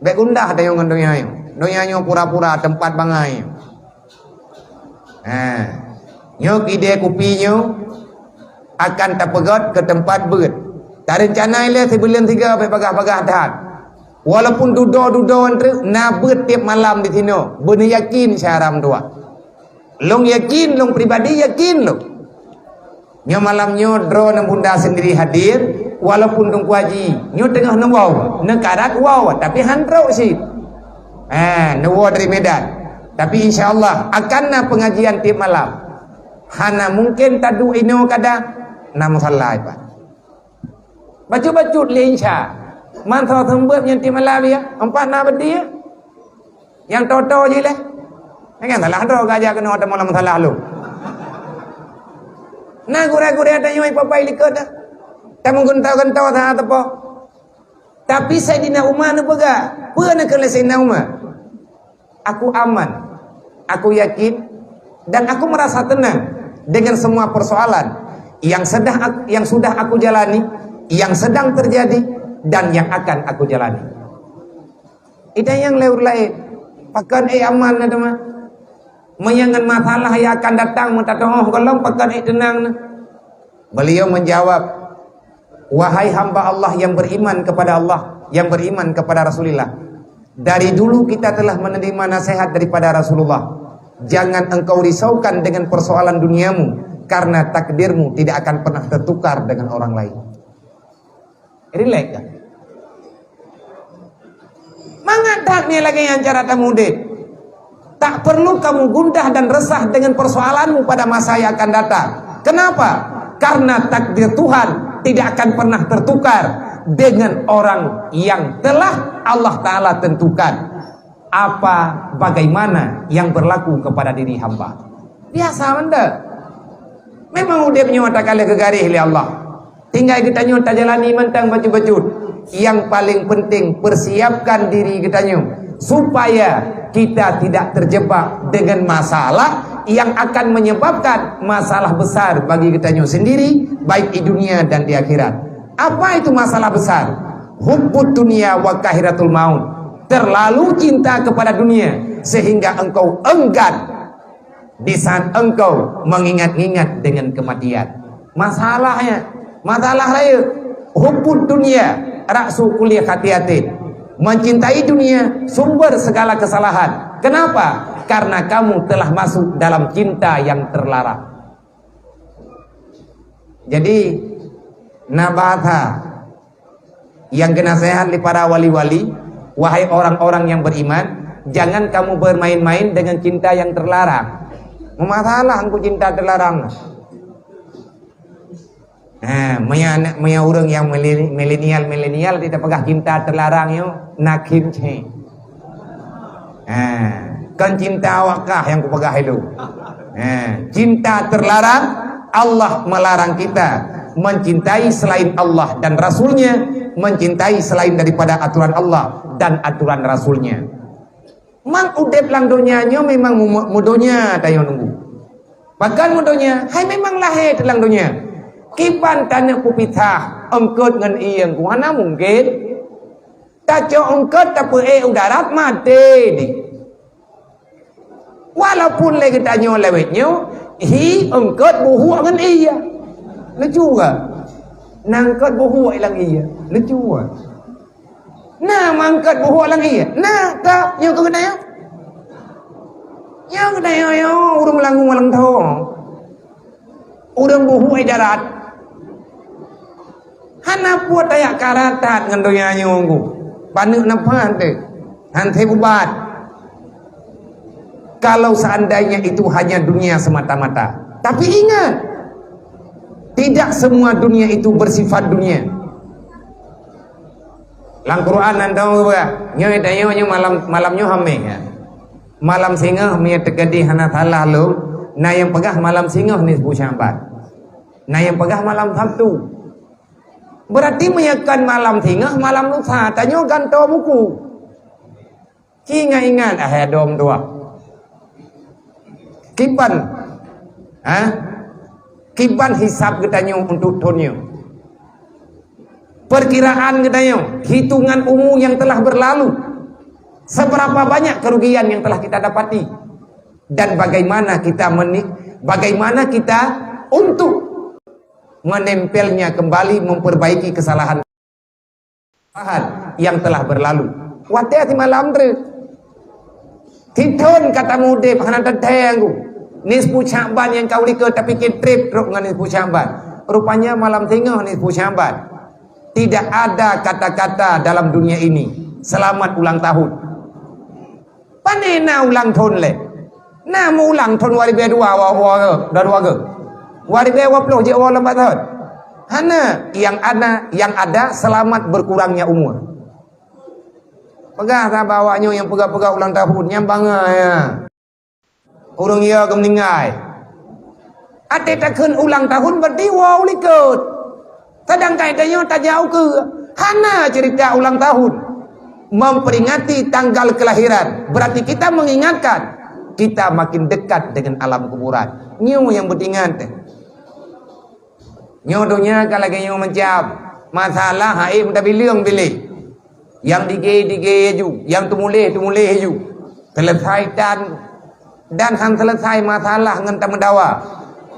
Bèk gundah tanyoe ngon donya nyoe. Donya nyoe pura-pura teumpat bangai. Ha. Nyoe kidée kupi nyoe akan tapeugöt keu teumpat beuet. Tareuncana ilée sibuleuen sigoe bèk bagah-bagah that. Walaupun dudoe-dudoe treuk na beuet tiep malam di sinoe, beuneuyakin syara meutuah. Lôn yakin, lôn pribadi yakin lôn. Nyoe malam nyoe droeneuh bunda sendiri hadir, walaupun Teungku Haji nyoe teungoh neuwoe, neukarat woe, tapi han trok cit. Ha, neuwoe dari Medan. Tapi insya Allah akan na pengajian tiep malam. Hana mungkin taduek inoe kada, na musalla, Pak. Bacut-bacut lé insya. Man soe seumeubeuet nyang tiep malam ya, empat na beuti ya. Nyang toto jih lé. Jangan salah droe gajak keunoe teuma lam masalah lom. Na gurée-gurée tanyoe papai likot dah. Tameugeunto-geunto saat teupok. Tapi Saidina Umar neupeugah, peue neukheun lé Saidina Umar? "Aku aman, aku yakin, dan aku merasa tenang dengan semua persoalan yang sedang ak-, yang sudah aku jalani, yang sedang terjadi, dan yang akan aku jalani." Ita nyang lé ureueng laén, pakon ék aman na teuma? Meunyoe ngon masalah nyang akan datang meutateuôh gohlom, pakon ék teunang na? Beliau menjawab, "Wahai hamba Allah yang beriman kepada Allah, yang beriman kepada Rasulullah, dari dulu kita telah menerima nasihat daripada Rasulullah. Jangan engkau risaukan dengan persoalan duniamu, karena takdirmu tidak akan pernah tertukar dengan orang lain." Rilek kan? Mangat that nyoe lagée nyan cara tamudeuk. Tak perlu kamu gundah dan resah dengan persoalanmu pada masa yang akan datang. Kenapa? Karena takdir Tuhan tidak akan pernah tertukar dengan orang yang telah Allah Ta'ala tentukan. Apa, bagaimana yang berlaku kepada diri hamba. Biasa benda. Memang udeb nyoe takaleh geugaréh lé Allah. Tinggai geutanyoe tajalani mantong bacut-bacut. Yang paling penting, persiapkan diri geutanyoe supaya kita tidak terjebak dengan masalah yang akan menyebabkan masalah besar bagi geutanyoe sendiri, baik di dunia dan di akhirat. Apa itu masalah besar? Hubbud dunya wa kahiratul maut. Terlalu cinta kepada dunia sehingga engkau enggan di saat engkau mengingat-ingat dengan kematian. Masalahnya, masalah raya, hubbud dunya ra'su kulli khati'atin. Mencintai dunia sumber segala kesalahan. Kenapa? Karena kamu telah masuk dalam cinta yang terlarang. Jadi, na bahasa nyang geunaseuhat lé para wali-wali, "Wahai orang-orang yang beriman, jangan kamu bermain-main dengan cinta yang terlarang." Meumasalah engku cinta terlarang. Ha, meunyo aneuk, meunyo ureueng nyang mileni-, milenial-milenial, tapeugah cinta terlarang nyoe, na khim cék. Ha, kon cinta awak kah nyang kupeugah ilôn. Ha, cinta terlarang, Allah melarang kita mencintai selain Allah dan Rasul-Nya, mencintai selain daripada aturan Allah dan aturan Rasul-Nya. Mang udeb lam donya nyoe memang mu-, meudonya tanyoe nunggu. Pakon meudonya? Hai memang lahé teuh lam donya. Kiban taneuk peupisah eungkot ngon ié ku hana mungken. Tacok eungkot tapeuék u darat maté di. Walaupun lé geutanyoe lewat nyoe, hi eungkot buhuk ngon ié. Lucu ka? Na eungkot buhuk lam ié. Lucu ka? Na mangkot buhuk lam ié. Na ka nyoe keu geutanyoe? Nyoe geutanyoe nyoe ureuëng langue lam thon. Ureuëng buhuk di darat. Hana peue tajak karat that ngon donya nyoe ku. Paneuk nafah teuh. Han sép ubat. Kalau seandainya itu hanya dunia semata-mata. Tapi ingat, tidak semua dunia itu bersifat dunia. Lam Quran nan tahu bah, nyoe tanyoe nyoe malam, malam nyoe hameh ya. Malam singoh meunyoe teukeudi hana salah lom, na nyang peugah malam singoh nisfu Sya'ban. Na nyang peugah malam Sabtu. Berarti meunyoe kon malam singoh, malam lusa, tanyoe gantoe buku. Ci ingat-ingat, ahai dom dua. Kiban, ha? Kiban hisab geutanyoe untuk thon nyoe. Perkiraan geutanyoe, hitungan umu yang telah berlalu. Seberapa banyak kerugian yang telah kita dapati? Dan bagaimana kita meni-, bagaimana kita untuk menempelnya kembali, memperbaiki kesalahan yang telah berlalu. Watée simalam treuk. Sithon ka tameudeb hana teuntée ku. Nisfu Sya'ban nyang ka u likot tapike treb trok ngon nisfu Sya'ban. Rupanya malam singoh nisfu Sya'ban. Tidak ada kata-kata dalam dunia ini, "Selamat ulang tahun." Pane na ulang thon lé? Na meuulang thon dua ribée dua, dua, dua, dua, dua. Dua ribée dua ploh jeuet woe lom bak thon. Hana, yang ada, yang ada selamat berkurangnya umur. Peugah sahabat awak nyoe nyang peugah-peugah ulang tahun, nyang bangga ya. Ureuëng ya geumeuninggai. Até takheun ulang tahun berarti woe u likot. Sedangkan tanyoe tajak ukeue. Hana cerita ulang tahun. Memperingati tanggal kelahiran, berarti kita mengingatkan kita makin dekat dengan alam kuburan. Nyoe nyang beutingat. Nyoe donya ka lagée nyoe macam. Masalah hai meudabileueng biléh. Nyang dige-dige laju, nyang teumuléh-teumuléh laju. Selesai tan dan han selesai masalah ngon tameudawa.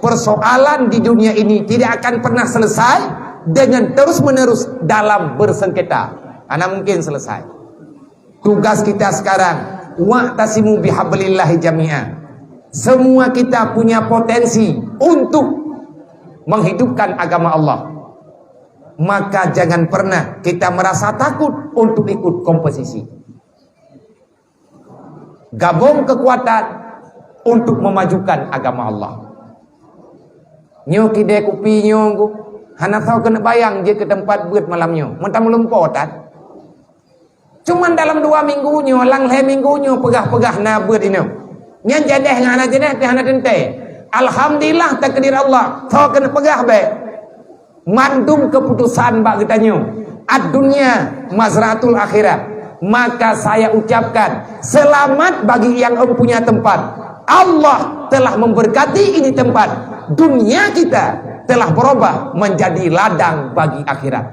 Persoalan di dunia ini tidak akan pernah selesai dengan terus-menerus dalam bersengketa. Hana mungkin selesai. Tugas kita sekarang, wa'tasimu bihablillahi jami'a. Semua kita punya potensi untuk menghidupkan agama Allah. Maka jangan pernah kita merasa takut untuk ikut kompetisi. Gabung kekuatan untuk memajukan agama Allah. Nyoe kidée kupi nyoe ku, hana soe keuneuk bayang jeuet keu teumpat beuet malam nyoe. Meutam lumpo tan. Cuman dalam dua minggu nyoe, lam lhée minggu nyoe peugah-peugah na beuet inoe. Nyan jadeh ngon hana jadeh pih hana teuntée. Alhamdulillah takdir Allah, soe keuneuk peugah bék. Mandum keputusan bak geutanyoe. Ad-dunya mazra'atul akhirah. Maka saya ucapkan selamat bagi yang empunya tempat. Allah telah memberkati ini tempat. Dunia kita telah berubah menjadi ladang bagi akhirat.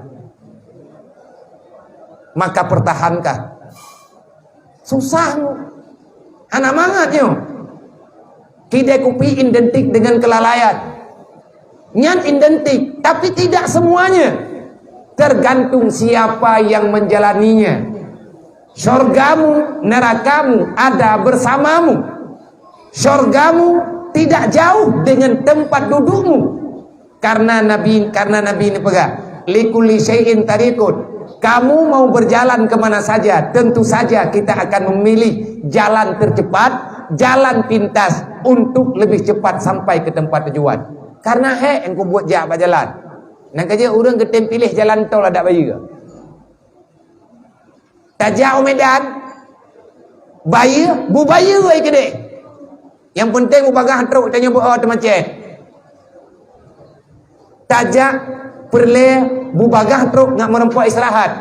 Maka pertahankan. Susah nyoe. Hana mangat nyoe. Kidée kupi identik dengan kelalaian. Nyan identik, tapi tidak semuanya. Tergantung siapa yang menjalaninya. Syurgamu, nerakamu ada bersamamu. Syurgamu tidak jauh dengan tempat dudukmu. Karena Nabi, karena Nabi ni peugah, "Likulli syai'in tariqun." Kamu mau berjalan ke mana saja, tentu saja kita akan memilih jalan tercepat, jalan pintas untuk lebih cepat sampai ke tempat tujuan. Karena hek nyang kubuet jak bak jalan. Nyang ka jeuet ureuëng geutem piléh jalan tol adak bayeue. Tajak u Medan, bayeue, bu bayeue ai keudeh. Nyang penting bubagaih trok tanyoe beu teumacet. Tajak Peureulée bubagaih trok ngat meureumpok istirahat.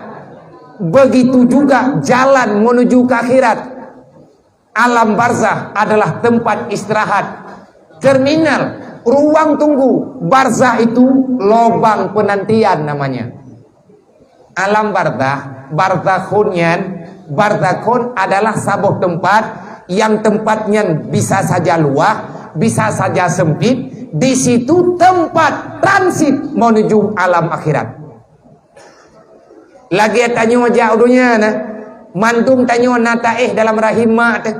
Begitu juga jalan menuju ke akhirat. Alam barzah adalah tempat istirahat. Terminal, ruang tunggu. Barzah itu lobang penantian namanya. Alam barzah, barzakhun nyan, barzakhun adalah saboh tempat yang tempat nyan bisa saja luah, bisa saja sempit. Di situ tempat transit menuju alam akhirat. Lagée tanyoe jak u donya na, mandum tanyoe na taéh dalam rahim mak teuh.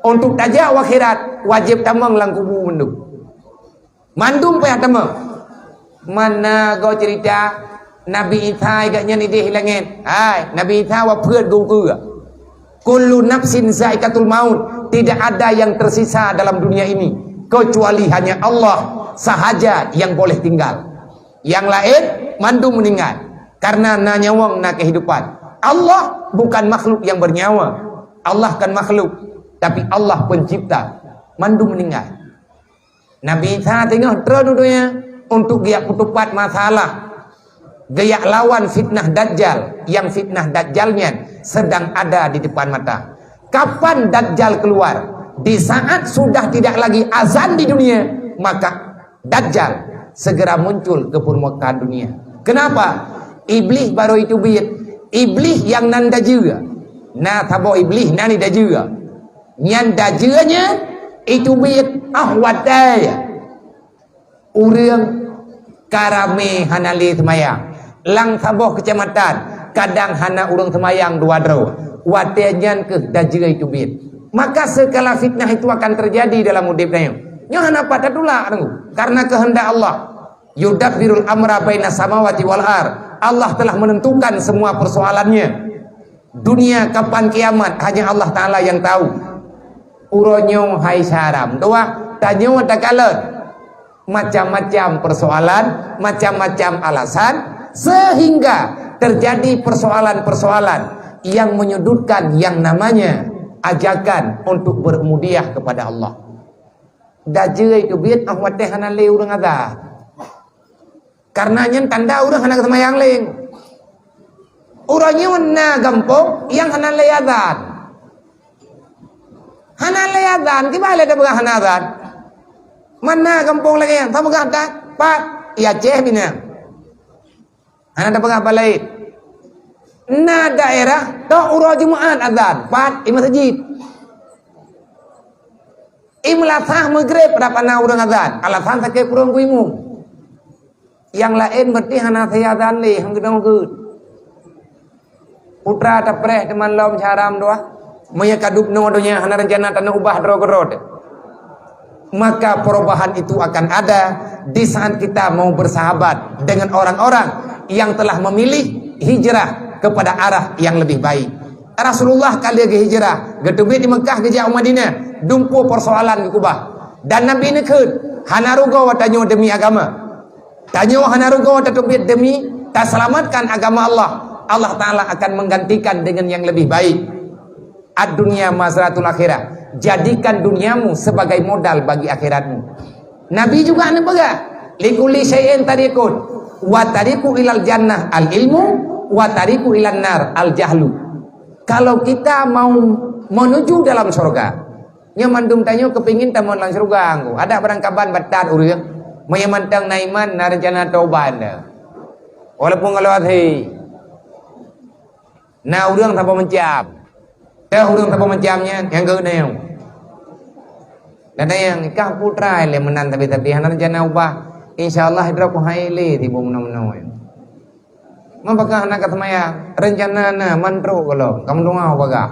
Untuk tajak u akhirat, wajéb tamong lam kubu mandum. Mandum payah tamong. Mana go cerita Nabi Isa gobnyan idéh i langét. Hai, Nabi Isa wafeuet geukeue. Kullu nafsin zaikatul maut. Tidak ada yang tersisa dalam dunia ini kecuali hanya Allah sahaja yang boleh tinggal. Yang laén mandum meninggal. Karena na nyawöng na kehidupan. Allah bukan makhluk yang bernyawa. Allah kan makhluk, tapi Allah pencipta. Mandum meninggal. Nabi Isa teungoh treun u donya untuk geujak peutupat masalah, geujak lawan fitnah Dajjal, yang fitnah Dajjal nyan sedang ada di depan mata. Kapan Dajjal keluar? Di saat sudah tidak lagi azan di dunia, maka Dajjal segera muncul ke permukaan dunia. Kenapa? Iblih barô jiteubiet. Iblih nyang nan dajeue. Na saboh iblih nan dajeue. Nyan dajeue nyan jiteubiet óh watée ureuëng ka ramé hana lé seumayang. Lam saboh keucamatan, kadang hana ureuëng seumayang dua droe. Watée nyan kheueh dajeue jiteubiet. Maka segala fitnah itu akan terjadi dalam udeb tanyoe. Nyoe hana pat tatulak, Teungku, karena kehendak Allah. Yudabbirul amra baina samawati wal ar. Allah telah menentukan semua persoalannya. Dunia kapan kiamat, hanya Allah Ta'ala yang tahu. Uroe nyoe hai syaram doa, tanyoe takalon. Macam-macam persoalan, macam-macam alasan, sehingga terjadi persoalan-persoalan yang menyudutkan yang namanya ajakan untuk berubudiyah kepada Allah. Dajeue jiteubiet óh watée hana lé ureuëng azan. Karena nyan tanda ureuëng hana geuseumayang lé. Uroe nyoe na gampông nyang hana lé azan. Hana lé azan, kiban lé tapeugah hana azan? Mana gampông lagée nyan? Tapeugah that, pat, i Aceh binéh. Hana tapeugah bak laén. Na daerah, toh uroe Jumat azan, pat, i meuseujid. I meulasah Maghrib rab hana ureuëng azan, alasan sakét pruet geuimum. Nyang laén berarti hana seuazan lé, han geudong geuet. Putra tapreh teuma lom syaram doa. Meunyoe ka dub noe donya hana reuncana taneuk ubah droe keudroe. Maka perubahan itu akan ada di saat kita mau bersahabat dengan orang-orang yang telah memilih hijrah kepada arah yang lebih baik. Rasulullah ka lheueh geuhijrah, geuteubiet di Meukah geujak u Madinah, dumpeue persoalan geukubah. Dan Nabi neukheun, hana rugoe tanyoe demi agama. Tanyoe hana rugoe tateubiet demi taseulamatkan agama Allah. Allah Ta'ala akan menggantikan dengan yang lebih baik. Ad-dunya mazratul akhirah. Jadikan duniamu sebagai modal bagi akhiratmu. Nabi juga neupeugah, "Likulli syai'in tariqun, wa tariqu ilal jannah al-ilmu, wa tariqu ilan nar al-jahlu." Kalau kita mau menuju dalam syurga, nyoe mandum tanyoe keupingin tamong lam syurga, Teungku. Adak barangkaban batat ureuëng, meunyoe mantong na iman, na reuncana taubat dah. Walaupun kalau akhé, na ureuëng saboh macam. Teuh ureuëng saboh macam nyan, nyang keuneuk. Dan nyang kah putra lé meunan tapi-tapi hana rencana ubah. Insya Allah droe hai lé tiboh meunoe-meunoe. Meupakat hana ka seumayang, rencana na mantrok gohlom, kamu doa bagah.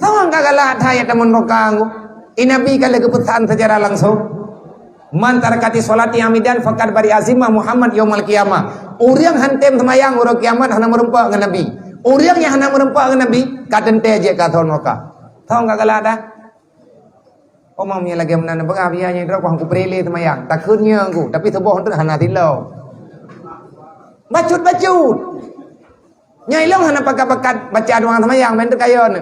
Sama ka galak that tamong neuraka. I Nabi ka lheueh geupeusan secara langsung. Man tarakati sholati amidan faqad bari azimah Muhammad yaumal qiyamah. Ureuëng han tem seumayang uroe kiamat hana meureumpok ngon Nabi. Ureuëng nyang hana meureumpok ngon Nabi ka teuntée jeuet ka thon neuraka. Thon ka galak dah. Omong meunyoe lagée meunan peugah biaya nyang droe ku peureulée seumayang. Takheun nyoe ku, tapi suboh teuk hana tilong. Bacut-bacut. Nyoe ilong hana pakat-pakat baca doa seumayang, main teukayon.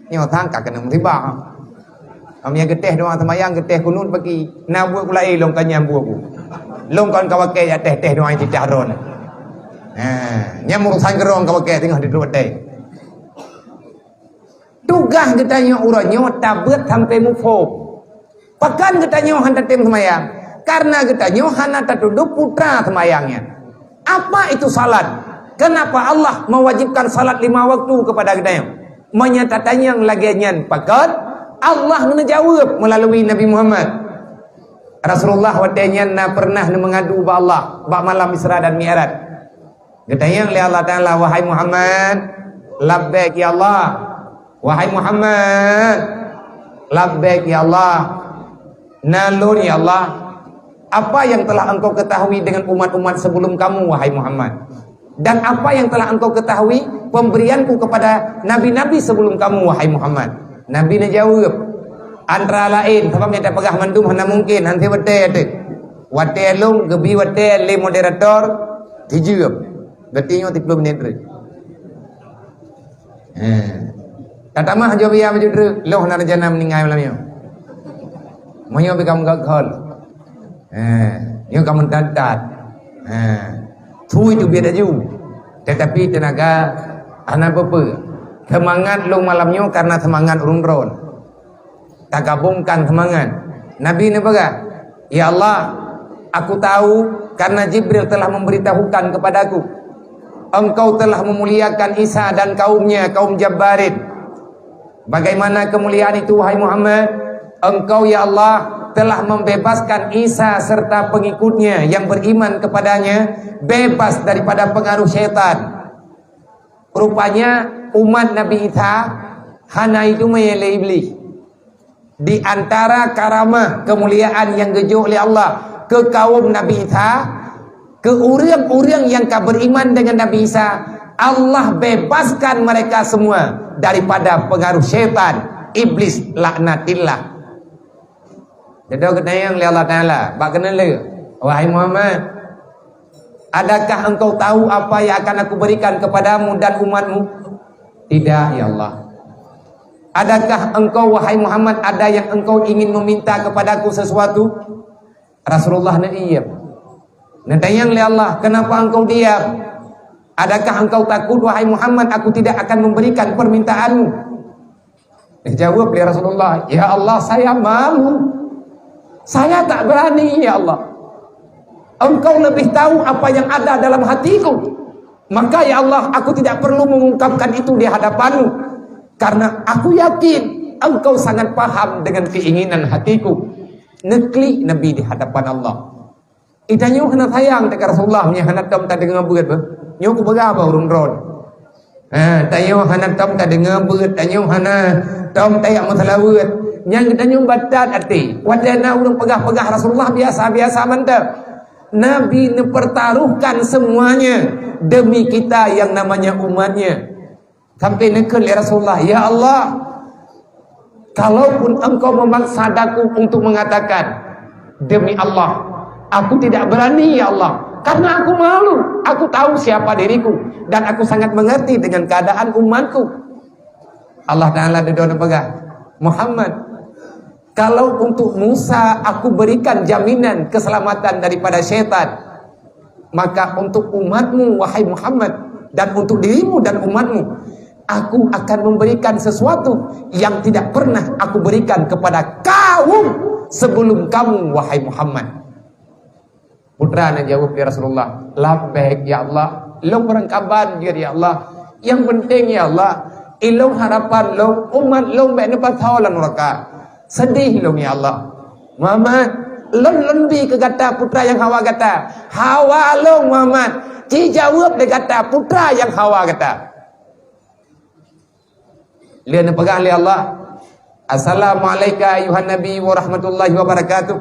Nyoe sang ka keuneuk musibah. Am nyang geuteh doa seumayang, geuteh kunut bagi. Na buet pula ilong ka nyang buet bu. Lôn kon ka wakée jak teh-teh doai titah droe. Ha, nyang urusan keurong ka wakée teungoh duek watée. Tugaih geutanyoe uroe nyoe tabeuet sampoe muphom. Pakon geutanyoe hana tatem seumayang? Karena geutanyoe hana tatudôh putra seumayang nyan. Apa itu salat? Kenapa Allah mewajibkan salat lima waktu kepada geutanyoe? Meunyoe tatanyong lagée nyan pakon, Allah neujaweueb meulalu Nabi Muhammad. Rasulullah watée nyan na pernah neumeungadu bak Allah bak malam Isra dan Mi'raj. Geutanyong lé Allah Taala, "Wahai Muhammad," "Labbaik ya Allah." "Wahai Muhammad," "Labbaik ya Allah." "Na lôn ya Allah." "Apa yang telah engkau ketahui dengan umat-umat sebelum kamu, wahai Muhammad? Dan apa yang telah engkau ketahui pemberianku kepada nabi-nabi sebelum kamu, wahai Muhammad?" Nabi neujaweueb, antara laén, sabab nyang tapeugah mandum hana mungken, han watée teuh. Watée lôn geubi watée lé moderator, jijeueb. Berarti nyoe tiga puluh menit reuh. Eh. Tatamah jaweueb ya baju treuk, lôn na rencana meuninggai malam nyoe. Meunyoe beu ka meugöt-göt. Eh, nyoe ka meutat-tat. Eh, thui teubiet laju. Tetapi teunaga hana peue-peue. Seumangat lôn malam nyoe karena seumangat ureuëng droen. Tagabungkan seumangat. Nabi neupeugah, "Ya Allah, aku tahu karena Jibril telah memberitahukan kepadaku, engkau telah memuliakan Isa dan kaumnya, kaum Jabbarin. Bagaimana kemuliaan itu, wahai Muhammad? Engkau, ya Allah, telah membebaskan Isa serta pengikutnya yang beriman kepadanya bebas daripada pengaruh syaitan." Rupanya umat Nabi Isa hana itumeue lé Iblih. Di antara karamah kemuliaan yang geujok lé Allah ke kaum Nabi Isa, ke ureuëng-ureuëng yang ka beriman dengan Nabi Isa, Allah bebaskan mereka semua daripada pengaruh syaitan, Iblis laknatillah. Jadi geutanyong lé Allah Taala, bak keuneuk lé, "Wahai Muhammad, adakah engkau tahu apa yang akan aku berikan kepadamu dan umatmu?" "Tidak, ya Allah." "Adakah engkau, wahai Muhammad, ada yang engkau ingin meminta kepadaku sesuatu?" Rasulullah neuiem. Neutanyong lé Allah, "Kenapa engkau diam? Adakah engkau takut, wahai Muhammad, aku tidak akan memberikan permintaanmu?" Dijawab lé Rasulullah, "Ya Allah, saya malu. Saya tak berani, ya Allah. Engkau lebih tahu apa yang ada dalam hatiku. Maka, ya Allah, aku tidak perlu mengungkapkan itu di hadapanmu. Karena aku yakin engkau sangat paham dengan keinginan hatiku." Neuklik Nabi di hadapan Allah. Ih, tanyoe hana sayang teuka Rasulullah, meunyoe hana tom tadeungoe beuet beuh. Nyoe kupeugah bak ureuëng droen. Ha, tanyoe hana tom tadeungoe beuet, tanyoe hana tom tajak meuseulaweuet. Nyang geutanyoe batat até. Watée na ureuëng peugah-peugah Rasulullah biasa-biasa mantong. Nabi neupertaruhkan semuanya demi kita yang namanya umatnya. Sampai neukheun lé Rasulullah, "Ya Allah, kalaupun engkau memaksa daku untuk mengatakan, demi Allah, aku tidak berani, ya Allah, karena aku malu. Aku tahu siapa diriku dan aku sangat mengerti dengan keadaan umatku." Allah Taala dudoe neupeugah, "Muhammad, kalau untuk Musa aku berikan jaminan keselamatan daripada syaitan, maka untuk umatmu, wahai Muhammad, dan untuk dirimu dan umatmu, aku akan memberikan sesuatu yang tidak pernah aku berikan kepada kaum sebelum kamu, wahai Muhammad." Putra neujaweueb, "Ya Rasulullah, labbaik ya Allah, lôn beurangkaban jeuet ya Allah. Nyang penting ya Allah, ilôn harapan lôn umat lôn bék neupasoe lam nuraka. Seudeh lôn ya Allah." "Muhammad, lôn lôn bi keu gata putra nyang hawa gata. Hawa lôn Muhammad, jijaweueb lé gata putra nyang hawa gata." Lheueh neupeugah lé Allah, "Assalamu'alaika ayyuhan nabi wa rahmatullahi wa barakatuh."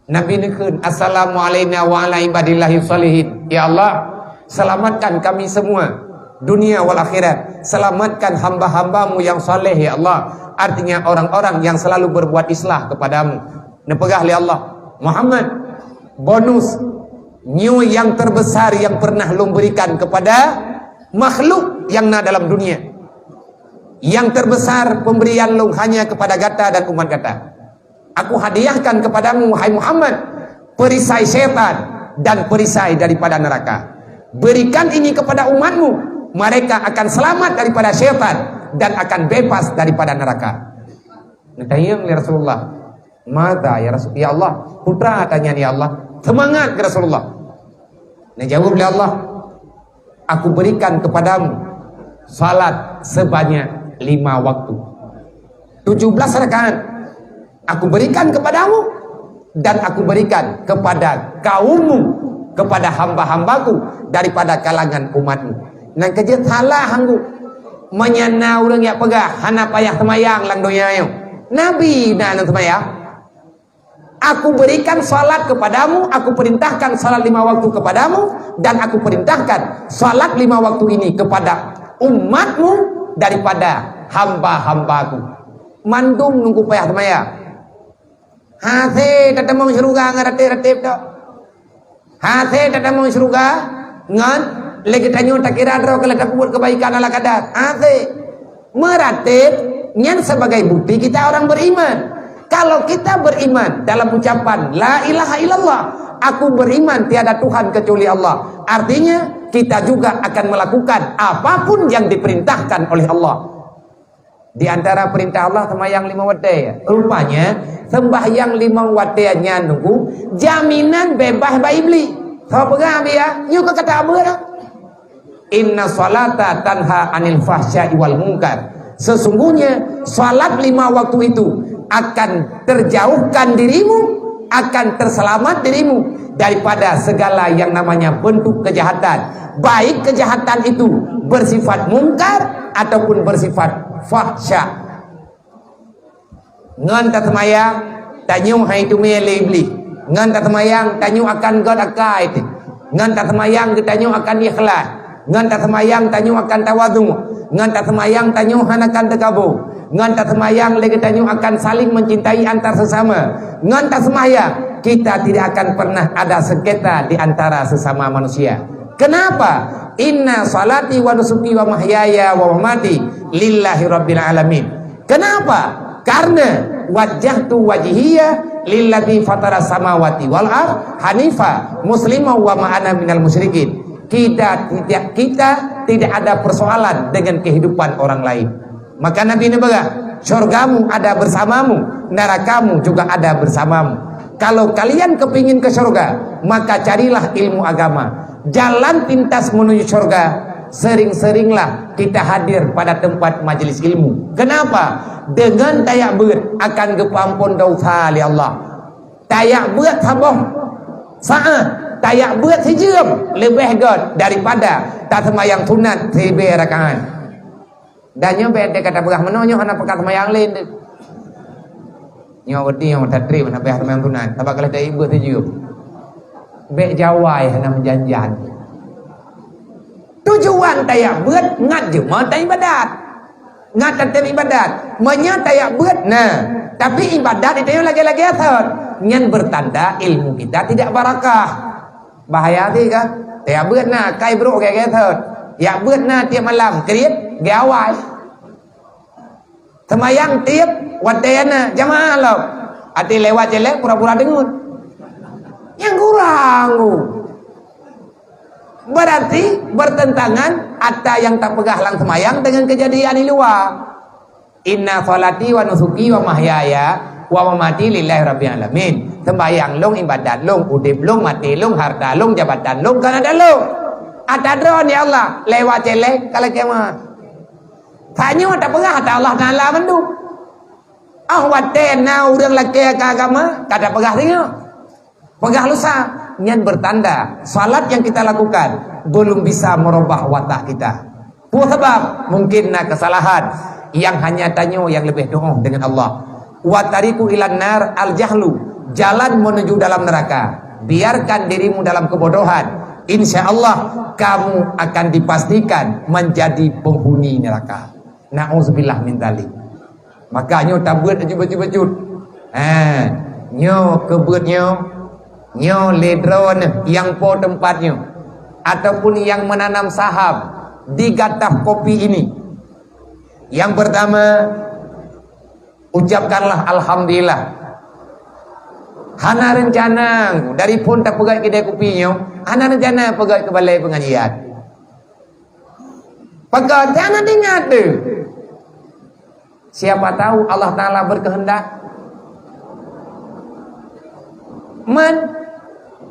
Nabi neukheun, "Assalamu alaina wa ala ibadillahi shalihin." Ya Allah, selamatkan kami semua, dunia wal akhirat. Selamatkan hamba-hambamu yang saleh, ya Allah. Artinya orang-orang yang selalu berbuat islah kepadamu. Neupeugah lé Allah, "Muhammad, bonus nyoe yang terbesar yang pernah lôn berikan kepada makhluk yang na dalam dunia. Yang terbesar pemberian lôn hanya kepada gata dan umat gata. Aku hadiahkan kepadamu, wahai Muhammad, perisai setan dan perisai daripada neraka. Berikan ini kepada umatmu, mereka akan selamat daripada setan dan akan bebas daripada neraka. Neutanyong lé Rasulullah, "Mata ya Rasul, ya Allah, peue teuma?" Tanyong, "Ya Allah, seumangat keu Rasulullah." Neujaweueb lé Allah, "Aku berikan kepadamu salat sebanyak lima waktu. Tujuh belas rakaat. Aku berikan kepadamu dan aku berikan kepada kaummu, kepada hamba-hambaku daripada kalangan umatmu." Nyang keujeuet salah anggô. Meunyo na ureuëng nyang peugah hana payah seumayang lam donya nyoe. Nabi na lam seumayang. "Aku berikan salat kepadamu, aku perintahkan salat lima waktu kepadamu, dan aku perintahkan salat lima waktu ini kepada umatmu daripada hamba-hambaku." Mandum nunggu payah seumayang. Hase tatamong syeuruga ngon ratéb-ratéb tok. Hase tatamong syeuruga ngon lé geutanyoe takira droe keulah tapeubuet keubaikan ala kadar. Hase. Meuratéb nyan sebagai bukti kita orang beriman. Kalau kita beriman dalam ucapan, "La ilaha illallah, aku beriman tiada Tuhan kecuali Allah." Artinya, kita juga akan melakukan apapun yang diperintahkan oleh Allah. Di antara perintah Allah, sembahyang lima watèe. Rupanya, sembahyang lima watèe nyan nunggu jaminan bebas bak Iblis. Soe peugah biya? Nyoe keu kata Abu dah. "Inna salata tanha anil fahsya'i wal munkar." Sesungguhnya, salat lima waktu itu akan terjauhkan dirimu, akan terselamat dirimu daripada segala yang namanya bentuk kejahatan. Baik kejahatan itu bersifat mungkar ataupun bersifat fahsya. Ngon taseumayang, tanyoe hai teumé lé Iblih. Ngon taseumayang, tanyoe akan göt akai teuh. Ngon taseumayang, geutanyoe akan ikhlas. Ngon taseumayang, tanyoe akan tawadhu. Ngon taseumayang, tanyoe hana akan teukabu. Ngon taseumayang, lé geutanyoe akan saling mencintai antar sesama. Ngon taseumayang, kita tidak akan pernah ada sengketa di antara sesama manusia. Kenapa? "Inna salati wa nusuki wa mahyaya wa mamati lillahi rabbil alamin." Kenapa? Karena, "Wajjahtu wajhiya lilladzi fatara samawati wal ard hanifa muslima wa ma ana minal musyrikin." Kita tidak, kita tidak ada persoalan dengan kehidupan orang lain. Maka Nabi neupeugah, "Syurgamu ada bersamamu, nerakamu juga ada bersamamu." Kalau kalian kepingin ke syurga, maka carilah ilmu agama. Jalan pintas menuju syurga sering-seringlah kita hadir pada tempat majelis ilmu. Kenapa? Dengan tajak beuet akan geupeuampon dosa lé Allah. Tajak beuet saboh saát, tajak beuet sijeuem leubeh göt daripada taseumayang sunat siribèe rakaat. Dan nyoe bèk teuka tapeugah meunoe nyoe hana peukat seumayang lé. Nyoe beuti nyoe tatrép hana payah seumayang sunat, sabab ka lheueh tajak beuet sijeuem. Bèk jawai hana meujan-jan. Tujuan tajak beuet ngat jeuet meuibadat. Ngat tatem ibadat. Meunyoe tajak beuet na, tapi ibadat itu nyoe lagèe-lagèe asot. Nyan bertanda ilmu kita tidak barakah. Bahaya sih kan? Tajak beuet na, kai brok gaya-gaya thot. Jak beuet na tiep malam, kriet, gaya awai. Seumayang tiep watèe na, jamaah lom. Até lewat célék pura-pura deungon. Nyang kurang tu. Berarti bertentangan ata nyang tapeugah lam seumayang dengan kejadian di luwa. Inna sholati wa nusuki wa mahyaya wa mamati lillahi rabbil alamin. Sembahyang lôn, ibadat lôn, udép lôn, maté lôn, harta lôn, jabatan lôn, kan ada lôn. Ata droe ni Allah, lewat célék, ka lheueh kiamat. Tanyoe tapeugah ata Allah Taala mandum. Ah, watèe na ureueng lakèe keu agama, ka tapeugah singoh. Peugah lusa, nyan bertanda salat yang kita lakukan belum bisa merubah watak kita. Peue sabab? Mungkin na kesalahan yang hanya tanyoe yang lebih doh dengan Allah. Wa tariqu ilan nar al jahlu, jalan menuju dalam neraka. Biarkan dirimu dalam kebodohan. Insya Allah kamu akan dipastikan menjadi penghuni neraka. Nauzubillah min dzalik. Maka nyoe tabeuet bacut-bacut. Ha, nyoe keu beuet nyoe, nyoe lé droeneuh nyang po teumpat nyoe, ataupun nyang menanam saham di gatah kopi ini. Yang pertama, ucapkanlah alhamdulillah. Hana reuncana dari phon tapeugöt keude kupi nyoe, hana reuncana peugöt keu balai peungajian. Pakon hana ingat tu. Siapa tahu Allah Taala berkehendak. Man,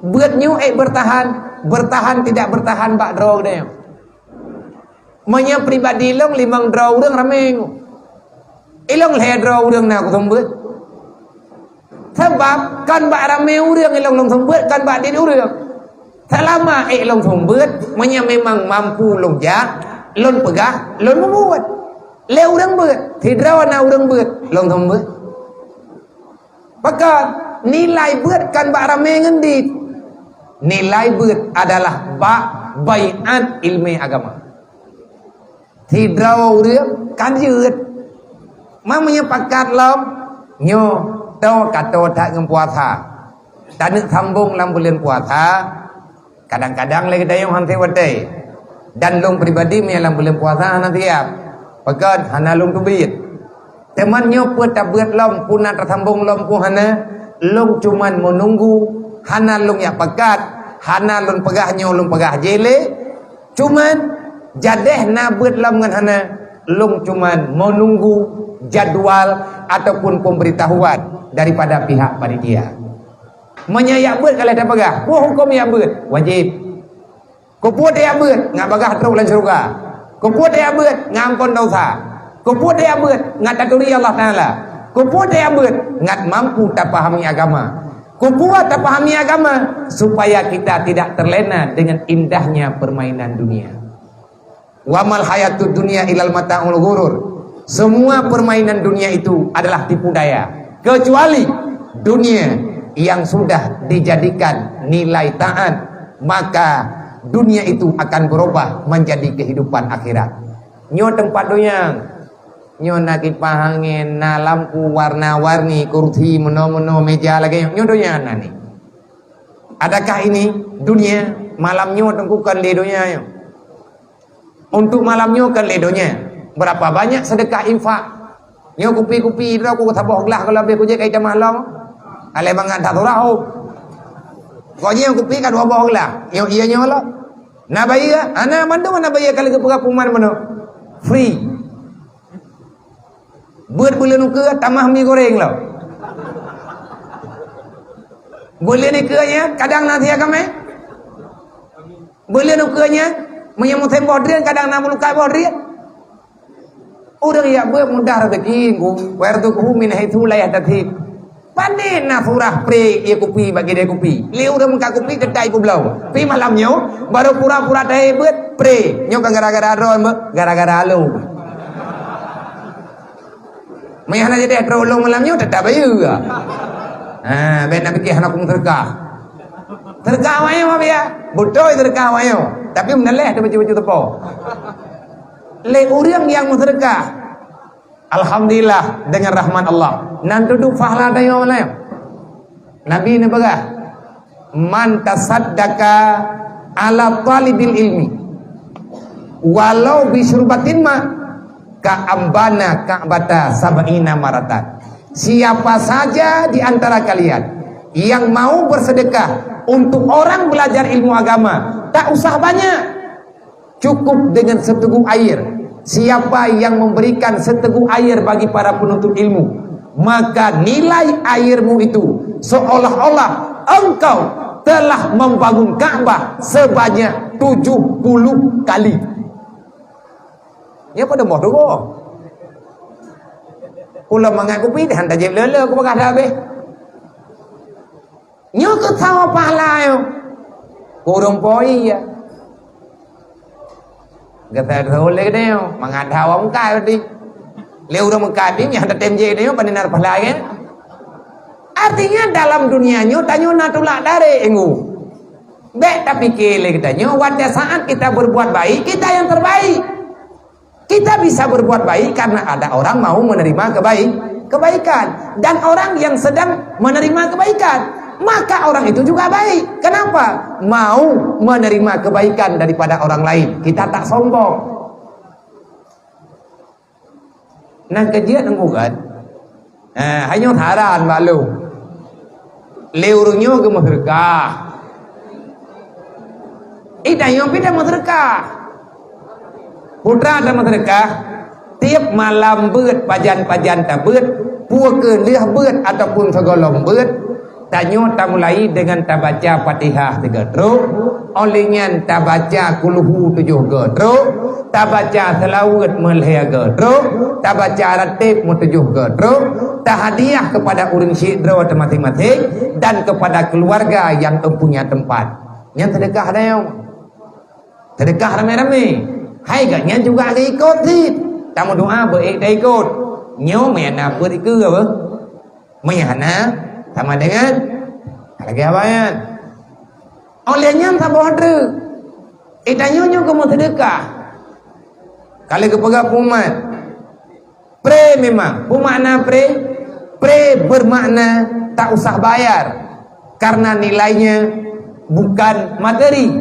beuet nyoe ék bertahan, bertahan tidak bertahan bak droe geude nyoe. Meunyoe pribadi lôn limong droe ureuëng ramé nyoe. Ilôn lhée droe ureuëng na kuseumbeuet. Sabab kon bak ramé ureuëng ilôn lôn seumbeuet, kon bak dit ureuëng. Seulama ék lôn seumbeuet, meunyoe memang mampu lôn jak, lôn peugah, lôn mubuet. Lé ureuëng beuet, sidroe na ureuëng beuet, lôn seumbeuet. Pakon nilai beuet kon bak ramé ngon dit. Nilai beuet adalah bak baiat ilmu agama. Sidroe ureuëng kan jeuet. Ma meunyoe pakat lom, nyoe toe ka toe that ngon puasa. Taneuk sambong lam buleuen puasa, kadang-kadang lé geutanyoe han watée. Dan lôn pribadi meunyoe lam buleuen puasa hana siab. Pakon hana lôn teubiet. Teuma nyoe peue tabeuet lom, peue na tasambong lom peue hana, lôn cuman meununggu, hana lôn jak pakat, hana lôn peugah nyoe lôn peugah jéh lé, cuman jadeh na beuet lom ngon hana, lôn cuman meununggu jadwal ataupun pemberitahuan daripada pihak panitia. Meunyoe jak beuet ka lheueh tapeugah, peue hukôm jak beuet? Wajéb. Keupeue tajak beuet? Ngat bagaih trok lam syeuruga. Keupeue tajak beuet? Ngat amphon desya. Keupeue tajak beuet? Ngat taturi Allah Taala. Keupeue tajak beuet? Ngat mampu tapahami agama. Keupeue tapahami agama? Supaya kita tidak terlena dengan indahnya permainan dunia. Wa mal hayatud dunya ilal mata'ul ghurur. Semua permainan dunia itu adalah tipu daya, kecuali dunia yang sudah dijadikan nilai taat, maka dunia itu akan berubah menjadi kehidupan akhirat. Nyoe teumpat donya, nyoe na kipah angén, na lampu warna-warni, kursi meunoe-meunoe, meja lagée nyoe, nyoe donya na ni. Adakah ini dunia? Malam nyoe teungku kon lé donya nyoe. Untuk malam nyoe kon lé donya. Berapa banyak sedekah infak? Nyoe kupi-kupi droe ku saboh glah kalau habéh kujak kai tamah long. Alai mangat that surah oh. Kok nyoe kupi ka dua boh glah. Nyoe iya nyoe lo. Na bayeue, ana mandum na bayeue kalau geupeugah kuman meunoe. Free. Beuet buleuen ukeue tamah mi goreng lo. Buleuen ukeue nyan kadang na siat kamé. Buleuen ukeue nyan meunyoe musém boh drien kadang na meulukai boh drien. Ureuëng jak beuet mudah rezeki, wa yarzuqhu min haitsu la yahtasib. Pane na surah pre ie kupi bak kidai kupi. Lé ureuëng meukat kupi tetai peubloe. Pi malam nyoe baru pura-pura tahe beuet pre. Nyoe kan gara-gara droe meuh, gara-gara alo. Meuh hana jadi droe ulôn malam nyoe teutap bayeue. Ha, ben nak pikir hana kum seudeukah. Seudeukah awak nyoe biar. Beutôi seudeukah awak nyoe. Tapi meunaleh tu baju-baju teupô. Lé ureuëng nyang meuseudeukah. Alhamdulillah dengan rahmat Allah. Nan tuduek pahala tanyoe malam. Nabi neupeugah, "Man tasaddaqa ala talibil ilmi walau bi syurbatin ma, ka ambana ka'bata sab'ina maratan." Siapa saja di antara kalian yang mau bersedekah untuk orang belajar ilmu agama, tak usah banyak. Cukup dengan seteguk air. Siapa yang memberikan seteguk air bagi para penuntut ilmu, maka nilai airmu itu seolah-olah engkau telah membangun Ka'bah sebanyak tujuh puluh kali. Nyoe pada moh tu boh. Kula mangat kupi dah hantar jeb lele aku bakah dah habis. Nyoe keu sawa pahala nyoe. Kureueng po iya. Gata lé geude nyoe, mangat hawa meukai berarti. Lé ureuëng meukai pih nyang teutém jé geude nyoe, pane na pahala kan? Artinya dalam dunia nyoe tanyoe na tulak daré engu. Bék tapike lé geutanyoe, pada saat kita berbuat baik, kita yang terbaik. Kita bisa berbuat baik karena ada orang mau menerima kebaik, kebaikan. Dan orang yang sedang menerima kebaikan, maka orang itu juga baik. Kenapa? Mau menerima kebaikan daripada orang lain. Kita tak sombong. Nah, kejadian nunggu kan? Eh, hanya saran bak lu. Lé ureuëng nyoe geumeuseudeukah. Ih, tanyoe pih tameuseudeukah. Peue teuma tameuseudeukah, tieb malam beuet, pajan-pajan tabeuet, peue keuh lheueh beuet ataupun sigohlom beuet, tanyoe tamulai deungon tabaca Fatihah sigoe trok, óh lheueh nyan tabaca kulhu tujoh goe trok, tabaca seulaweuet meulhèe goe trok, tabaca rateb meutujoh goe trok, tahadiah keupada ureuëng syedara teuh maséng-maséng dan keupada keuluwarga nyang mempunyai teumpat. Nyan seudeukah tanyoe. Seudeukah ramé-ramé. Hai geuh nyan juga geuikot cit. Tameudoá beuék taikot. Nyoe meuhana beuet ikeue apa? Meuhana sama dengan lagée awaknyan. Óh lheueh nyan saboh treuk. Ih, tanyoe nyoe keumeuseudeukah. Ka lheueh geupeugah peumat. Pré memang. Peue makna pré? Pré bermakna tak usah bayar. Karena nilainya bukan materi,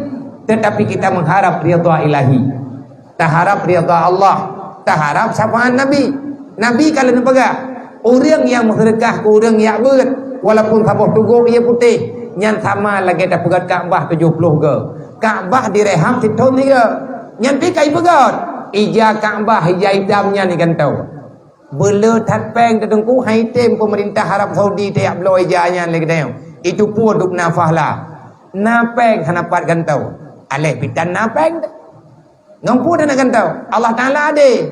tetapi kita mengharap ridha ilahi. Taharap ridha Allah, taharap syafaat Nabi. Nabi ka lheueh neupeugah, ureuëng nyang meuseudeukah keu ureuëng jak beuet, walaupun saboh tugok ie putéh, nyan sama lagée tapeugét Ka'bah tujoh ploh goe. Ka'bah direhab sithon sigoe. Nyan pih ka ipeugét, ija Ka'bah, ija itam nyan igantoe. Beuleu that péng teuh Teungku, hai tem peumeurintah Arab Saudi tajak bloe ija nyan lé geutanyoe. Itu peue dum na pahala. Na péng hana pat gantoe. Aléh bitan na péng teuh. Ngon peue teuh na gantoe? Allah Taala adé.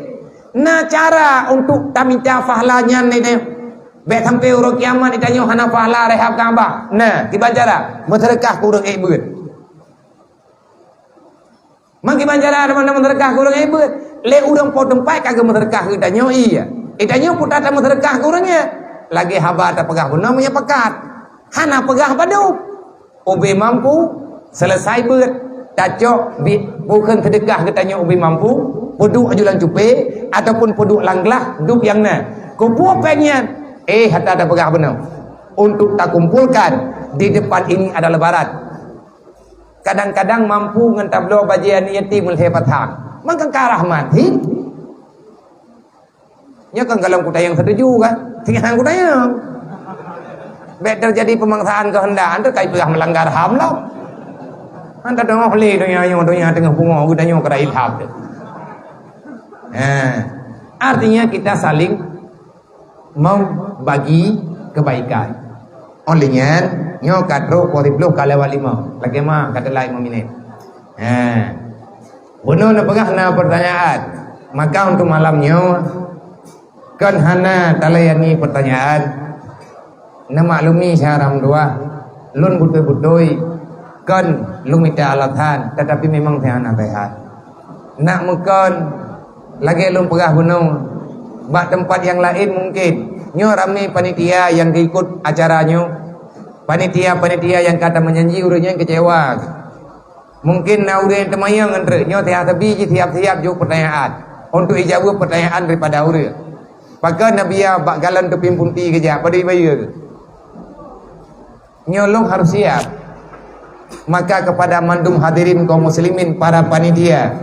Na cara untuk tamita pahala nyan lé geutanyoe. Bék sampai uroe kiamat geutanyoe hana pahala rehab Ka'bah. Na, kiban cara? Meuseudeukah keu ureuëng ék beuet. Meukiban cara teuma meuseudeukah keu ureuëng ék beuet. Lé ureuëng po teumpat ka geumeuseudeukah keu geutanyoe, iya. Geutanyoe peue teuma meuseudeukah keu ureuëng nyan? Lagée haba tapeugah bunoe meunyoe pakat. Hana peugah padub. Ubé mampu, selesai beuet. Tacok bi-, bukon seudeukah geutanyoe ubé mampu, peuduek aju lam cupé, ataupun peuduek lam glah, dub nyang na. Keupeue péng nyan? Eh, hana tapeugah bunoe. Untuk takumpulkan di depan ini ada lebaran. Kadang-kadang mampu ngon tabloe bajée aneuëk yatim meulhèe batang. Mangkang ka rahmat, hi? Nyoe kan golom kutanyong setuju kan? Singoh kutanyong. Bék teujadi peumaksaan keuheundak, antu kai peugah meulanggar ham lom. Anta teungoh lé donya nyoe, donya teungoh pungo, geutanyoe keu rakyat ham. Nah, artinya kita saling membagi kebaikan. Óh lheueh nyan, nyoe ka trok poh siploh ka lewat lima. Lagée ma ka teulai lima minit. Ha. Bunoe neupeugah na pertanyaan. Maka untuk malam nyoe, kon hana talayani pertanyaan. Neumaklumi syedara meutuwah, lôn beutôi-beutôi kon lôn mita alasan, tetapi memang hana sehat. Nak meukon lagée lôn peugah bunoe, bak teumpat nyang laén mungken. Nyoe ramé panitia nyang geuikot acara nyoe. Panitia-panitia nyang ka tameujanji ureuëng nyan keucewa. Mungken na ureuëng nyang teumanyong ngon treuk nyoe, siap sabi jih siap-siap jok peutanyaan untuk ijaweueb peutanyaan daripada ureuëng. Pakon Nabi ya bak galon teupieng punti keujak, padub bayeue? Nyoe lôn harôh siap. Maka kepada mandum hadirin kaum muslimin, para panitia,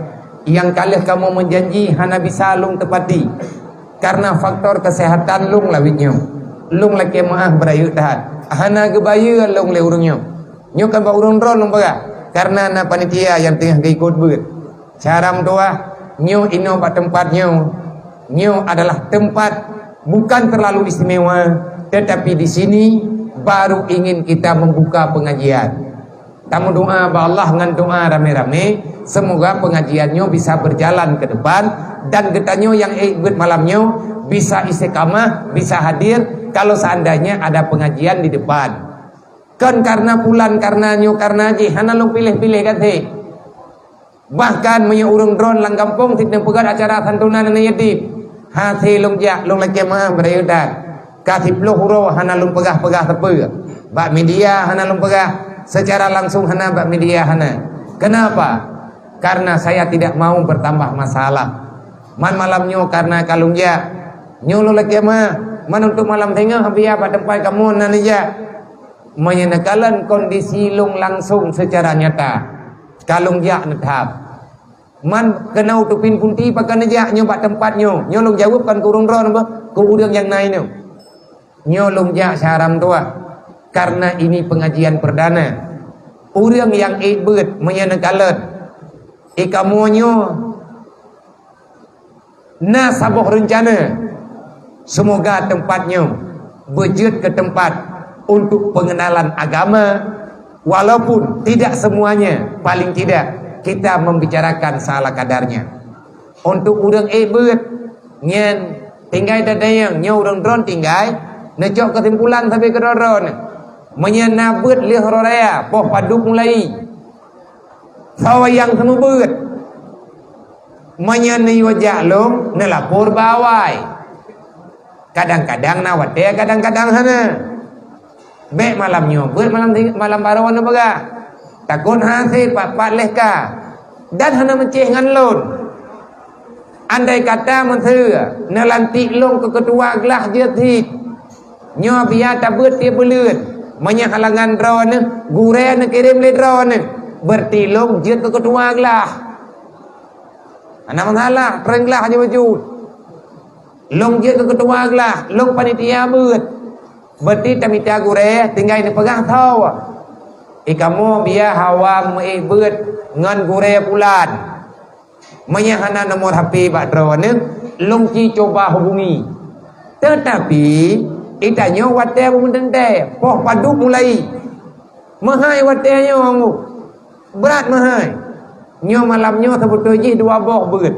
nyang ka lheueh kamoe meujanji hana bisa lôn teupati. Karena faktor kesehatan lôn lawét nyoe. Lôn lakée meuáh beurayeuk that. Hana geubayeue lôn lé ureuëng nyoe. Nyoe kan bak ureuëng droe lôn peugah. Karena na panitia nyang teungoh geuikot beuet. Syedara meutuwah, nyoe inoe bak teumpat nyoe, nyoe adalah teumpat bukan terlalu istimewa, tetapi di sini baru ingin kita membuka pengajian. Tameudoá bak Allah ngon doá ramé-ramé, semoga pengajian nyoe bisa berjalan ke depan dan geutanyoe nyang ék beuet malam nyoe bisa istiqamah, bisa hadir kalau seandainya ada pengajian di depan. Kon karena pulan, karena nyoe, karena jih, hana lôn piléh-piléh gaséh. Bahkan meunyoe ureuëng droe lam gampông sit neupeugét acara santunan aneuëk yatim, hase lôn jak, lôn lakée meuáh beurayeuk that. Ka siploh uroe hana lôn peugah-peugah sapeue. Bak media hana lôn peugah, secara langsung hana bak media hana. Kenapa? Karena saya tidak mau bertambah masalah. Man malam nyoe karena ka lôn jak, nyoe lôn lakée meuáh, man untuk malam singoh biya bak teumpat kamoe na neujak. Meunyoe neukalon kondisi lôn langsung secara nyata, ka lôn jak neuthab. Man keunoe teupieng punti pakon neujak nyoe bak teumpat nyoe, nyoe lôn jaweueb kon keu ureuëng droe, keu ureuëng nyang na inoe. Nyoe lôn jak syedara meutuwah. Karena ini pengajian perdana. Ureuëng nyang ék beuet meunyoe neukalon, i kamoe nyoe na saboh reuncana. Semoga tempat nyoe beujeuet keu tempat untuk pengenalan agama, walaupun tidak semuanya, paling tidak kita membicarakan seala kadarnya. Untuk ureuëng ék beuet, nyan tinggai tatanyong, nyoe ureuëng droen tinggai, neucok keusimpulan sabe keudroe-droe neuh. Meunyoe na beuet lheueh uroe raya, poh padub mulai. Soe nyang seumeubeuet. Meunyoe neuyue jak lôn, neulapor bak awai. Kadang-kadang na watée, kadang-kadang hana. Bék malam nyoe beuet, malam, malam baroe neupeugah. Takot hase pat-pat lheueh ka. Dan hana meucéh ngon lôn. Andai kata meuseu neulantik lôn keu keutua glah jeuet cit, nyoe biya tabeuet tieb buleuen. Meunyoe halangan droeneuh, gurée neukirém lé droeneuh, beureuti lôn jeuet keu keutua glah. Hana masalah, treun glah jeuet bacut. Lôn jeuet keu keutua glah, lôn panitia beuet. Beureuti tamita gurée tinggai neupeugah soe. I kamoe biya hawa meuék beuet ngon gurée pulan. Meunyoe hana nomor H P bak droeneuh, lôn ci cuba hubungi. Teutapi, i tanyoe watée beumeuteunte, poh padub mulai. Meuhai watée nyoe, brat meuhai. Nyoe malam nyoe seubeutôi jih dua boh beuet.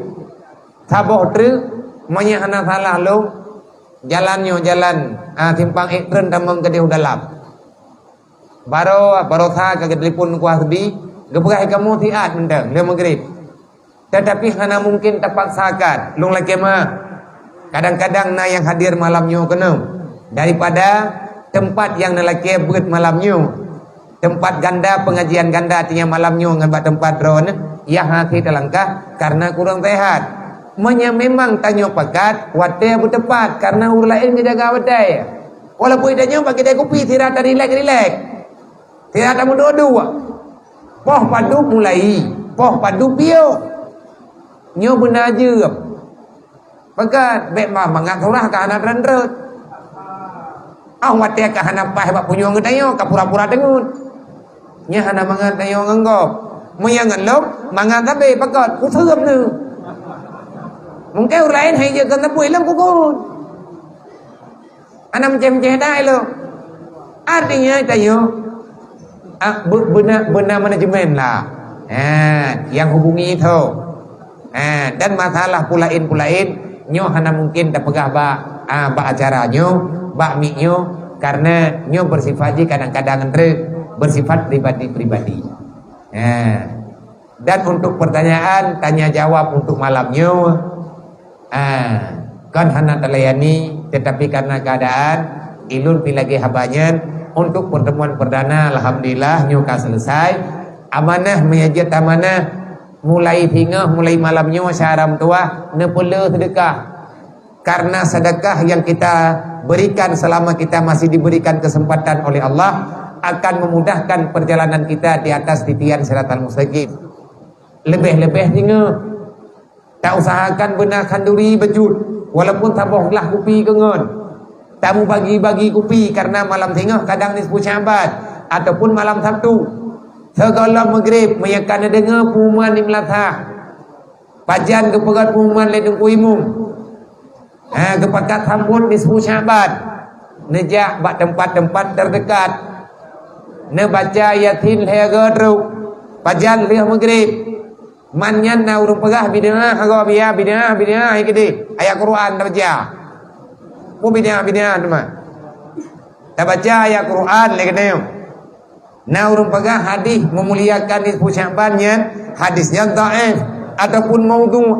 Saboh treuk, meunyoe hana salah lôn, jalan nyoe jalan, ah, simpang ék treun tamong keudeh u dalam. Baroe, baroesa ka geutelepon Teungku Hasbi, geupeugah, "Hai kamoe siat mantong, lheueh maghrib." Tetapi hana mungkin tapaksakan. Lôn lakée meu'ah. Kadang-kadang na nyang hadir malam nyoe keunoe daripada teumpat nyang neulakée beuet malam nyoe. Teumpat ganda, pengajian ganda, artinya malam nyoe ngon bak teumpat droeneuh, nyang hase talangkah karena kurang sehat. Meunyoe memang tanyoe pakat, watée beuteupat karena ureuëng laén geujaga watée. Walaupun tanyoe bak keude kupi sira tarilek-rilek, sira tameuduek-duek. Poh padub mulai, poh padub piôh. Nyoe beuna jeuem. Peugah, bék ma-, mangat surah ka hana treun-treun. Ah, watée ka hana paih bak punyueng geutanyoe, ka pura-pura deungon. Nyan hana mangat tanyoe ngon gob. Meunyoe ngon lôn, mangat sabe pakot, kuseurup neuh. Mungken ureuëng laén hai jeuet keu neubui lôn kukon. Hana meucéh-meucéh dai lôn. Artinya tanyoe, ah, be-, beuna, beuna manajemen lah. Ha, nyang hubungi tho. Ha, dan masalah pulain-pulain nyoe hana mungkin tapeugah bak, ah, bak acara nyoe, bak mik nyoe, karena nyoe bersifat jih kadang-kadang entre bersifat pribadi-pribadi. Ha. Dan untuk pertanyaan tanya jawab untuk malam nyoe, ah, kon hana talayani, tetapi karena keadaan, ilôn pi lagée haba nyan. Untuk pertemuan perdana, alhamdulillah, nyoe ka selesai. Amanah meunyoe jeuet amanah, mulai singoh, mulai malam nyoe, syedara meutuwah, neupeuleueh seudeukah. Karena sedekah yang kita berikan selama kita masih diberikan kesempatan oleh Allah akan memudahkan perjalanan kita di atas titian siratal mustaqim. Leubeh-leubeh singoh, ta usahakan beuna khanduri bacut, walaupun saboh glah kupi keungon. Tamubagi-bagi kupi karena malam singoh kadang nisfu Sya'ban ataupun malam Sabtu. Sigohlom maghrib, meunyoe ka neudeungoe pengumuman di meulasah, pajan geupeugét pengumuman lé Teungku Imum. Ha, geupakat sambot nisfu Sya'ban. Neujak bak teumpat-teumpat teudekat. Neubaca Yasin lhée goe trok. Pajan lheueh maghrib. Man nyan na ureuëng peugah bid'ah, agoe biya bid'ah, bid'ah, hai keudeh. Ayat Quran tabaca. Peue bid'ah, bid'ah teuma. Tabaca ayat Quran lé geutanyoe. Na ureuëng peugah hadis meumuliakan nisfu Sya'ban nyan hadis nyang dhaif ataupun maudhu'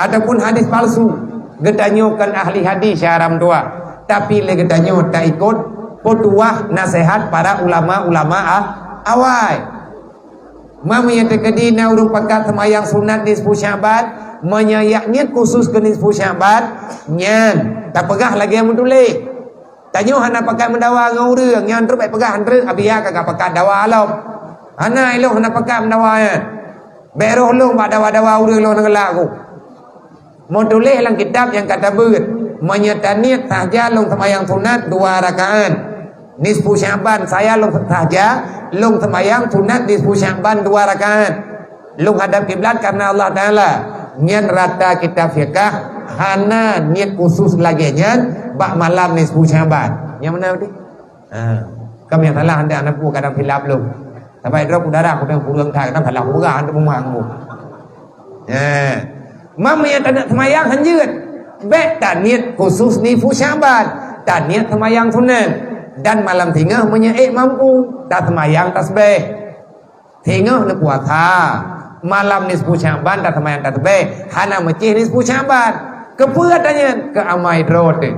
ataupun hadis palsu. Geutanyoe kon ahli hadis, syedara meutuwah, tapi lé geutanyoe taikot peutuwah naseuhat para ulama-ulama, ah, awai. Meunyoe teukeudi na ureuëng pakat seumayang sunat nisfu Sya'ban, meunyoe yak niet khusus keu nisfu Sya'ban, nyan tapeugah lagée meutuléh. Tanyoe hana pakat meudawa ngon ureuëng, nyan treuk bék peugah treuk, "Abiya ka pakat dawa lom." Hana, ilôn hana pakat meudawa nyan. Bék roh lôn bak dawa-dawa ureuëng lôn neugeulah ku. Meutuléh lam kitab nyang ka tabeuet, meunyoe taniet sahaja lôn seumayang sunat dua rakaat. Nisfu Sya'ban, saya lôn saja, lôn seumayang sunat nisfu Sya'ban dua rakaat. Lôn hadab kiblat karena Allah Taala. Nyan rata kitab fiqah hana niet khusus lagée nyan bak malam nisfu Sya'ban. Nyang mana tadi? Ha. Kamu yang salah anda anak buah kadang silap lôn. Sampai drop udara aku tengok kurang tak kadang salah urang untuk memanggu. Ha. Mam yang tak nak semayang hanjeuet. Bek tak niet khusus nisfu Sya'ban. Tak niet semayang sunat. Dan malam singoh meunyoe ék mampu, tak semayang tasbih. Singoh neupuasa. Malam nisfu Sya'ban tak semayang tasbih. Hana meucih nisfu Sya'ban. Keupeue tanya? Keu amai droe teuh.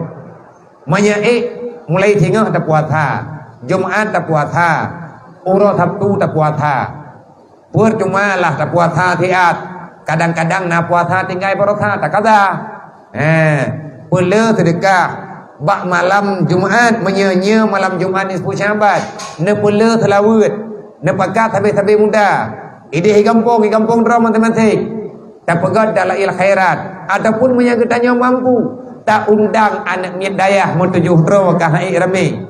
Meunyoe ék mulai singoh tapuasa, Jumat tapuasa, uroe Sabtu tapuasa. Peuet cuma lah tapuasa siat. Kadang-kadang na puasa tinggai barosa takada. Eh, peule seudeukah bak malam Jumat, meunyoe nyoe malam Jumat nisfu Sya'ban, neupeule seulaweuet, neupakat sabe-sabe muda. Idéh i gampông, i gampông droe maséng-maséng. Tapeugét dalail khairat ataupun meunyoe geutanyoe mampu, taundang aneuk miet dayah meutujoh droe ka hai ramé.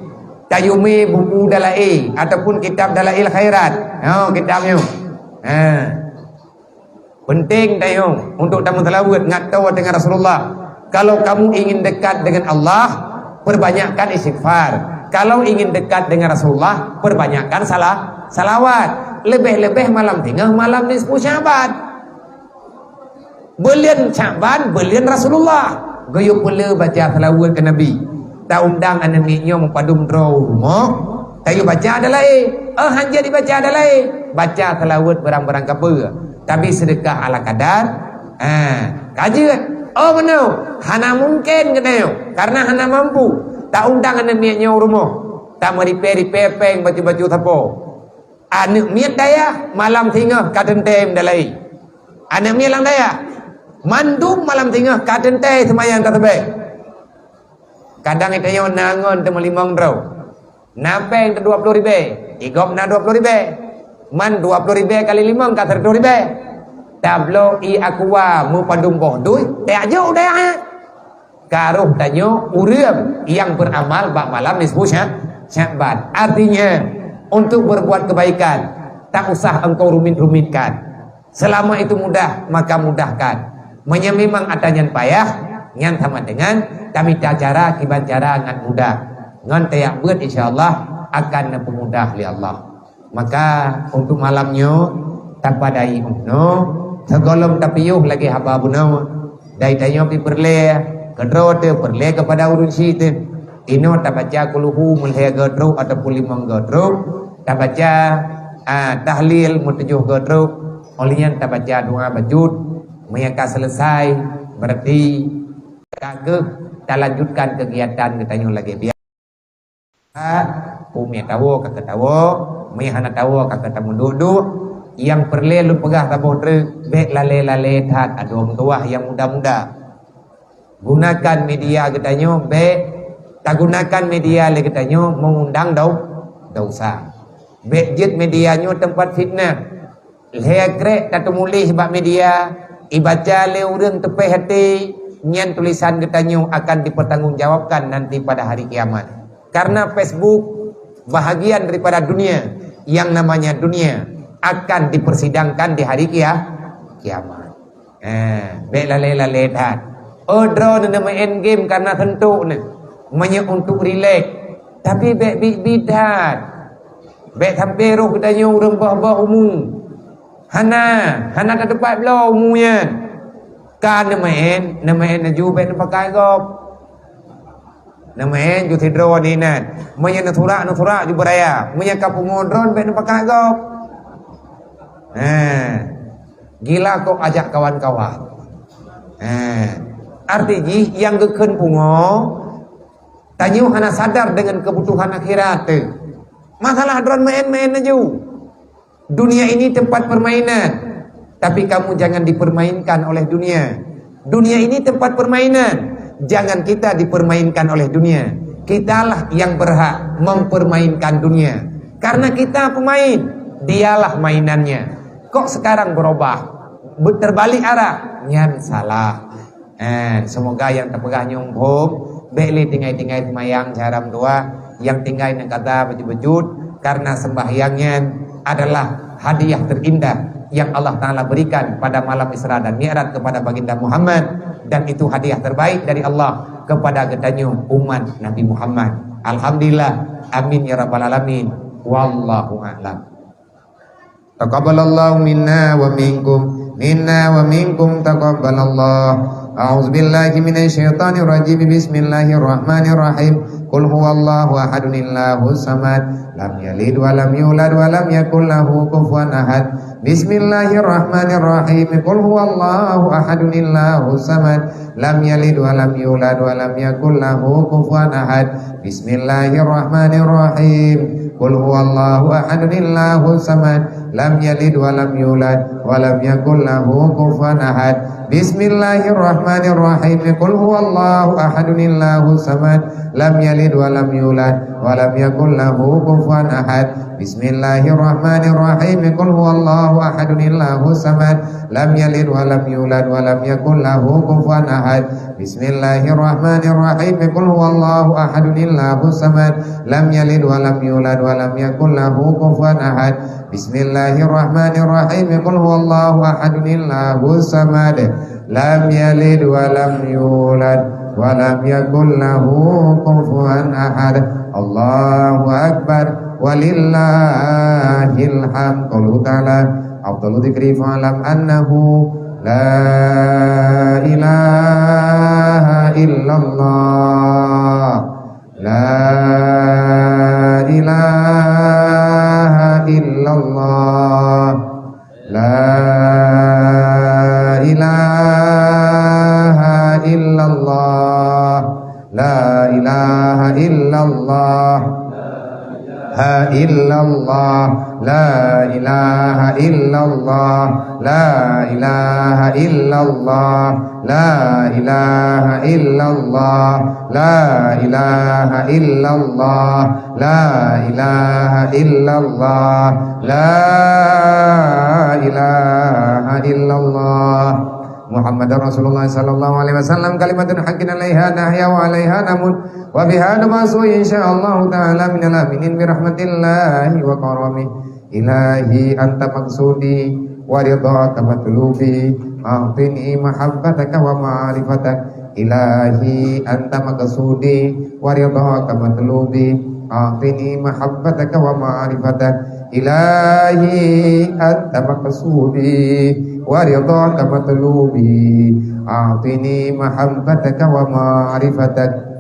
Tayue mé buku dalail ataupun kitab dalail khairat. Ha, kitab nyoe. Ha. Penting tanyoe untuk tameuseulaweuet ngat toh dengan Rasulullah. Kalau kamu ingin dekat dengan Allah, perbanyakkan istighfar. Kalau ingin dekat dengan Rasulullah, perbanyakkan salah salawat. Lebih-lebih malam singoh malam nisfu Sya'ban. Buleuen Sya'ban, buleuen Rasulullah. Geuyue peule baca seulaweuet keu Nabi. Taundang aneuk miet nyoe meupadum droe u rumoh. Tayue baca dalail. Oh, hanjeuet dibaca dalail. Baca seulaweuet barang-barang kapeue. Tapi seudeukah ala kadar. Ha, ka jeuet. Oh, meunoe. Hana mungken geutanyoe. Karena hana mampu. Taundang aneuk miet nyoe u rumoh. Tameuripée-ripée péng baju-baju sapo. Aneuk miet dayah malam singoh ka teuntée dalail. Aneuk miet lam dayah mandum malam singoh ka teuntée seumayang tasbih. Kadang geutanyoe na ngon teumeulimong droe. Na péng teu dua ploh ribée, i gob na dua ploh ribée. Man dua ploh ribée kali limong ka seratus ribée. Tabloe i Aqua meupadum boh dui, tajok u dayah. Ka roh tanyoe ureuëng nyang beuramal bak malam nisfu Sya-, Sya'ban. Artinya, untuk berbuat kebaikan, tak usah engkau rumit-rumitkan. Selama itu mudah, maka mudahkan. Meunyoe memang atra nyan payah, nyan sama dengan tamita cara kiban cara ngon mudah. Ngon tajak beuet, insya Allah akan neupeumudah lé Allah. Maka untuk malam nyoe tapadai unoe, sigohlom tapiôh lagée haba bunoe. Dai tanyoe pih peureulée, keudroe teuh peureulée keupada ureuëng syiek teuh. Inoe tabaca kulhu meulhée goe trok ataupun limong goe trok, tabaca, a, tahlil meutujoh goe trok, óh lheueh nyan tabaca doa bacut. Meunyoe ka seuleusai, berarti ka geuh talanjutkan keugiatan geutanyoe lagée biasa. Peue meuié tawoe ka keu tawoe, meuié hana tawoe ka keu tameuduek-duek. Nyang peureulée lôn peugah saboh treuk, bék lalée-lalée that adoe meutuwah nyang muda-muda. Gunakan media geutanyoe bék, tagunakan media lé geutanyoe meungundang dau-, dosa. Bék jeuet media nyoe teumpat fitnah. Lhée krek tateumuléh bak media, ibaca lé ureuëng teupéh até, nyan tulisan geutanyoe akan dipertanggungjawabkan nanti pada hari kiamat. Karena Facebook bahagian daripada dunia, yang namanya dunia akan dipersidangkan di hari kia-, kiamat. Eh, bék lalée-lalée that. Oh, droeneuh neumeu'en game karena seuntok neuh. Meunyoe untuk rilek, tapi bék biet-biet that. Bék sampoe roh geutanyoe ureuëng boh-boh umu. Hana, hana tateupat bloe umu nyan. Ka neumeu'en, neumeu'en laju bék neupakat gob. Neumeu'en ju sidroe inan. Meunyoe neusurak, neusurak ju beuraya. Meunyoe ka pungo droeneuh bék neupakat gob. Nah, gila kok ajak kawan-kawan. Nah, arti jih nyang geukheun pungo, tanyoe hana sadar dengan kebutuhan akhirat teuh. Masalah droeneuh meu'en-meu'en laju. Dunia ini tempat permainan, tapi kamu jangan dipermainkan oleh dunia. Dunia ini tempat permainan, jangan kita dipermainkan oleh dunia. Kitalah yang berhak mempermainkan dunia. Karena kita pemain, dialah mainannya. Kok sekarang berubah? Be-, terbalik arah? Nyan salah. Eh, semoga nyang tapeugah nyoe muphom, bék lé tinggai-tinggai seumayang siharam dua. Nyang tinggai nyang kata beujeuet-beujeuet, karena sembahyang nyan adalah hadiah terindah yang Allah Ta'ala berikan pada malam Isra dan Mi'raj kepada Baginda Muhammad, dan itu hadiah terbaik dari Allah kepada geutanyoe umat Nabi Muhammad. Alhamdulillah, amin ya rabbal alamin. Wallahu a'lam. Taqabbalallahu minna wa minkum, minna wa minkum taqabbalallah. A'udzubillahi minasyaitonirrajim. Bismillahirrahmanirrahim. Qul huwallahu ahadun, Allahus samad. Lam yalid wa lam yulad wa lam yakul lahu kufuwan ahad. Bismillahirrahmanirrahim. Qul huwallahu ahadun, Allahus samad. Lam yalid wa lam yulad wa lam yakul lahu kufuwan ahad. Bismillahirrahmanirrahim. Qul huwallahu ahadun, Allahus samad. Lam yalid wa lam yulad wa lam yakul lahu kufuwan ahad. Bismillahirrahmanirrahim. Qul huwallahu ahadun, Allahus samad. Lam yalid wa lam yulad wa lam yakul lahu kufuwan ahad. Bismillahirrahmanirrahim. Qul huwallahu ahadun, Allahus samad. Lam yalid wa lam yulad wa lam yakul lahu kufuwan ahad. Bismillahirrahmanirrahim. Qul huwallahu ahadun, Allahus samad. Lam yalid wa lam yulad wa lam yakul lahu kufuwan ahad. Bismillahirrahmanirrahim. Qul huwallahu ahadun, Allahus samad. Lam yalid wa lam yulad wa lam yakul lahu kufuwan ahad. Allahu akbar, walillahil hamd. Qauluhu ta'ala, afdalu dzikri fa'lam annahu la ilaha illallah. La ilaha illallah. La ilaha illallah. La ilaha illallah. Ha illallah. La ilaha illallah. La ilaha illallah. La ilaha illallah. La ilaha illallah. La ilaha illallah. La ilaha illallah. Muhammadar Rasulullah sallallahu alaihi wasallam, kalimatun haqqin alaiha nahya wa alaiha namut. Wa biha nub'atsu insyaallahu ta'ala minal aminin bi rahmatillahi wa karamih. Ilahi anta maqsudi wa ridhaka matlubi, a'tini mahabbataka wa ma'rifatak. Ilahi anta maqsudi wa ridhaka matlubi, a'tini mahabbataka wa ma'rifatak. Ilahi anta maqsudi wa ridhaka matlubi, a'tini mahabbataka wa ma'rifatak.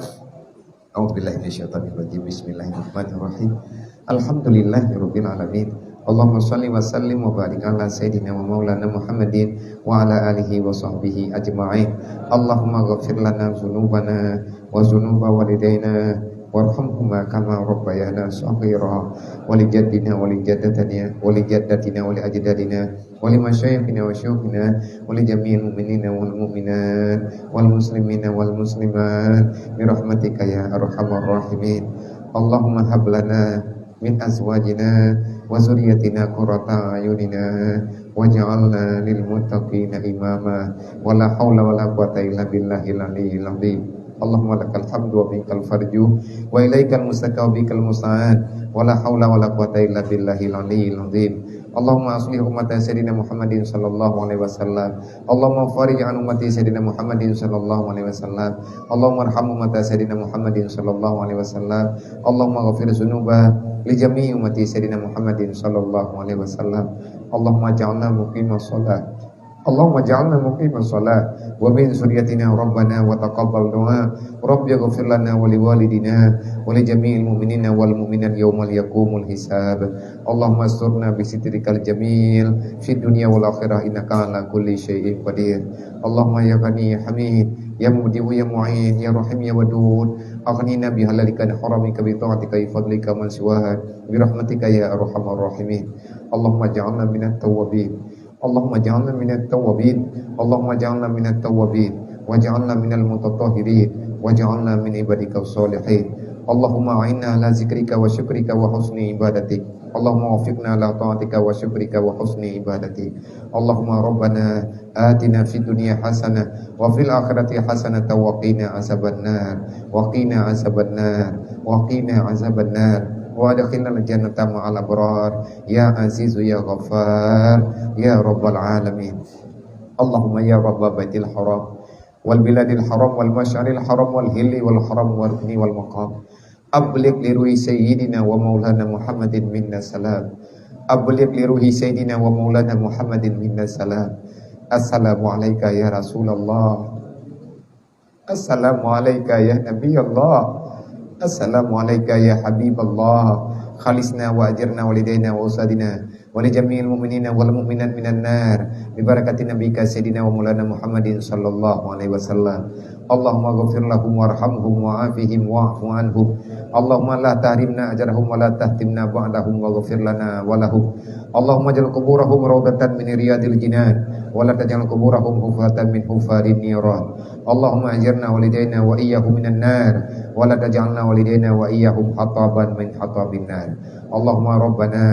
A'udzubillahi minasyaitonirrajim. Bismillahirrahmanirrahim. Alhamdulillahirabbil alamin. Allahumma shalli wa sallim wa barik ala sayyidina wa maulana Muhammadin wa ala alihi wa sahbihi ajma'in. Allahumma ghfir lana dzunubana wa dzunuba walidaina warhamhuma kama rabbayana shaghira, wa li jaddina wa li jaddatina wa li jaddatina wa li ajdadina wa li masyayikhina wa syuyukhina wa li jami'il mu'minina wal mu'minat wal muslimina wal muslimat bi rahmatika ya arhamar rahimin. Allahumma hab lana min azwajina wa dzurriyyatina qurrata a'yunina waj'alna lil muttaqina imama. Wa la haula wa la quwwata illa billahil aliyyil azim. Allahumma lakal hamdu wa minkal farju wa ilaikal mustaka wa bikal musta'an. Wa la haula wa la quwwata illa billahil aliyyil azim. Allahumma aslih ummata sayyidina Muhammadin sallallahu alaihi wasallam. Allahumma farij an ummati sayyidina Muhammadin sallallahu alaihi wasallam. Allahumma arham ummata sayyidina Muhammadin sallallahu alaihi wasallam. Allahumma ghafir dzunuba li jami'i ummati sayyidina Muhammadin sallallahu alaihi wasallam. Allahumma ja'alna muqimas shalah. Allahumma ja'alna muqimas shalah wa min dzurriyyatina rabbana wa taqabbal du'a. Rabbi ighfir lana wa li walidina wa li jami'il mu'minina wal mu'minat yaumal yaqumul hisab. Allahumma asturna bi sitrikal jamil fid dunya wal akhirah innaka ala kulli syai'in qadir. Allahumma ya Ghani ya Hamid, ya Mubdi'u ya Mu'id, ya Rahim ya Wadud, aghnina bi halalika an haramika bi ta'atika bi fadlika man siwak bi rahmatika ya arhamar rahimin. Allahumma ja'alna minat tawwabin. Allahumma ja'alna minat tawwabin. Allahumma ja'alna minat tawwabin. Waj'alna minal mutatahhirin. Waj'alna min ibadika shalihin. Allahumma a'inna ala zikrika wa syukrika wa husni ibadatik. Allahumma wafiqna ala ta'atika wa syukrika wa husni ibadatik. Allahumma rabbana atina fid dunya hasanah wa fil akhirati hasanah wa qina azabannar. Wa qina azabannar. وقنا عذاب النار وأدخلنا الجنة مع الأبرار يا عزيز يا غفار يا رب العالمين. اللهم يا رب بيت الحرام والبلاد الحرام والمشعر الحرام والحل والحرم والركن والمقام، أبلغ لروح سيدنا ومولانا محمد منا السلام. أبلغ لروح سيدنا ومولانا محمد منا السلام. السلام عليك يا رسول الله. السلام عليك يا نبي الله. السلام عليك يا حبيب الله. خلصنا وأجرنا ولدينا وأستاذنا ولجميع المؤمنين والمؤمنات من النار ببركة نبيك سيدنا ومولانا محمد صلى الله عليه وسلم. اللهم اغفر لهم وارحمهم وعافهم واعف عنهم. اللهم لا تحرمنا أجرهم ولا تفتنا بعدهم واغفر لنا ولهم. اللهم اجعل قبورهم روضة من رياض الجنان ولا تجعل قبورهم حفرة من حفر النيران. اللهم أجرنا ولدينا وإياهم من النار ولا تجعلنا ولدينا وإياهم حطبا من حطب النار. اللهم ربنا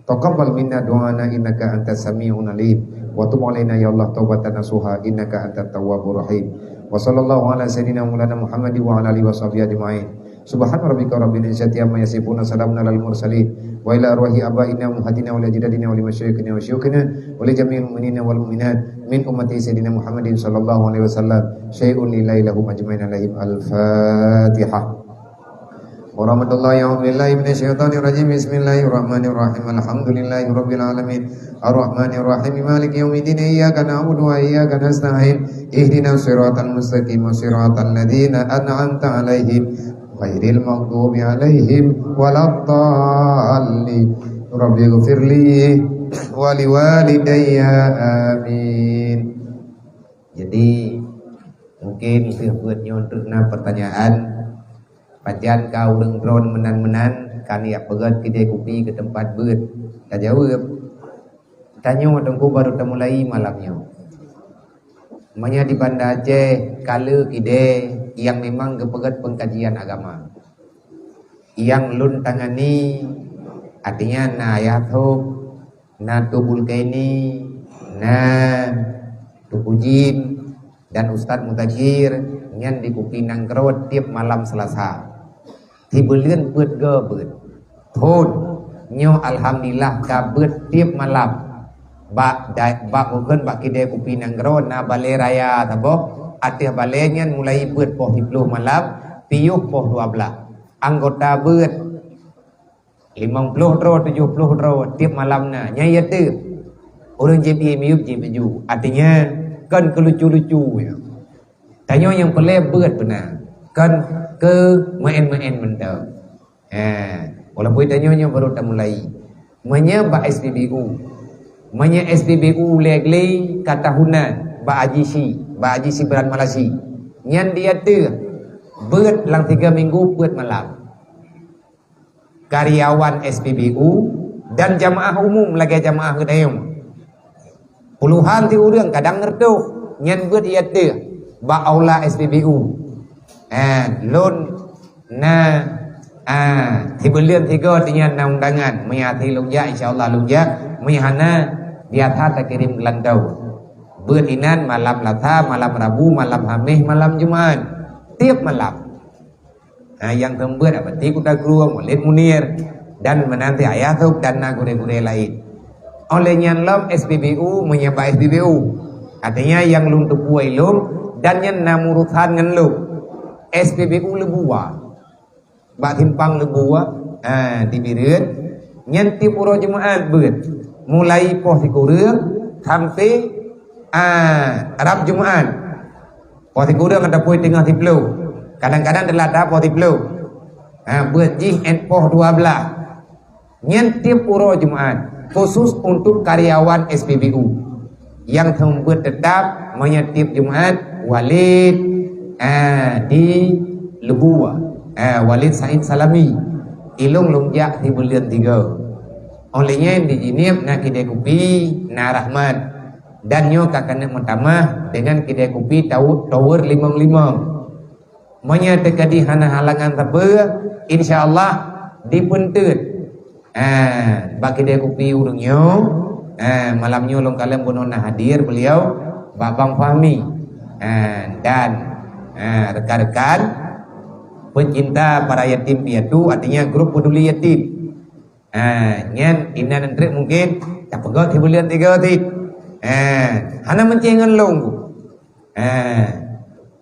تقبل منا دعاءنا إنك أنت السميع العليم وتب علينا يا الله توبة نصوحا إنك أنت التواب الرحيم. وصلى الله على سيدنا مولانا محمد وعلى آله وصحبه أجمعين. سبحان ربك رب العزة عما يصفون وسلام على المرسلين وإلى أرواح آبائنا وأمهاتنا ولأجدادنا ولمشايخنا وشيوخنا ولجميع المؤمنين والمؤمنات من أمة سيدنا محمد صلى الله عليه وسلم شيء لله لهم أجمعين عليهم الفاتحة. ورحمة الله. أعوذ بالله من الشيطان الرجيم. بسم الله الرحمن الرحيم. الحمد لله رب العالمين. الرحمن الرحيم. مالك يوم الدين. إياك نعبد وإياك نستعين. اهدنا الصراط المستقيم. صراط الذين أنعمت عليهم. غير المغضوب عليهم ولا الضالين. رب اغفر لي ولوالدي. آمين. Jadi, mungkin keu beuet nyoe teuk na pertanyaan. Pajan ka ureuëng droen meunan-meunan ka neujak peugöt kidée kupi keu teumpat beuet? Tajaweueb, tanyoe teungku baru tamulai malam nyoe. Meunyoe di Banda Aceh ka le kidée nyang memang geupeugöt peungkajian agama. Nyang lôn tangani, artinya na Ayah Thok, na Tubul Kaini, na Teungku Jin, dan Ustaz Mudakir, nyan di Kupi Nanggroe tieb malam Selasa. Sibuleuen peuet go beuet. Thon nyoe alhamdulillah ka beuet tieb malam. Bak da-, bak bukon bak kidée Kupi Nanggroe na balée raya saboh, ateueh balée nyan mulai beuet poh siploh malam, piôh poh dua blaih. Anggota beuet limong ploh droe, tujoh ploh droe tieb malam na. Nyan ya teuh. Ureuëng jieb ié miyueb jieb baju. Artinya, kon keu lucu-lucu. Tanyoe nyang peureulée beuet beuna. Kon keu meuén-meuén mantong. Ha, walaupun tanyoe nyoe baru tamulai. Meunyoe bak S P B U. Meunyoe S P B U lé glé ka tahunan bak Haji Shi, bak Haji Shibran Malasi. Nyan di ateueh beuet lam tiga minggu peuet malam. Karyawan S P B U dan jamaah umum lagée jamaah geutanyoe. Puluhan ti ureuëng kadang ngeureutoh nyan beuet ié teuh bak aula S P B U. Eh, lôn na, ah, sibuleuen sigoe ti nyan na undangan. Meunyoe até lôn jak, insya Allah lôn jak. Meunyoe hana, biasa takirém geulantoe. Beuet inan malam Lasa, malam Rabu, malam Haméh, malam Jumat. Tieb malam. Ha, nyang keumbeuet apa? Ti Kuta Krueng, Maulid Munir, dan meunanti Ayah Thok dan na gurée-gurée laén. Oleh nyan lom S P B U meunyeubak S P B U. Artinya nyang lôn teupeue lom dan nyan na murusan ngon lôn. S P B U Leubuwa. Bak simpang Leubuwa, ha, di Bireuen. Nyan tieb uroe Jumaat beuet. Mulai poh sikureueng sampai, ha, rab Jumaat. Poh sikureueng ataupun teungoh siploh. Kadang-kadang teulata poh siploh. Ha, beuet jih ét poh dua blaih. Nyan tieb uroe Jumaat, khusus untuk karyawan S P B U. Nyang seumeubeuet teutap meunyoe tieb Jumaat, Walid, ha, di Leubuwa. Ha, Walid Said Salami. Ilong lôn jak sibuleuen tiga. Oleh nyan di Jeunieb na kidée kupi, na Rahmat. Dan nyoe ka keuneuk meutamah deungon kidée kupi tau-, tower limong-limong. Meunyoe teukeudi hana halangan sapeue, insya Allah dipeunteut. Ha, bak kidée kupi ureuëng nyoe, ha, malam nyoe lôn kalon bunoe na hadir beliau, Bak Bang Fahmi. Ha, dan, ha, rekan-rekan, Pencinta para yatim piatu, artinya grup peduli yatim. Ha, nyan inan treuk mungkin tapeugah sibuleuen tiga sit. Ha, hana meuncéh ngon lôn. Ha,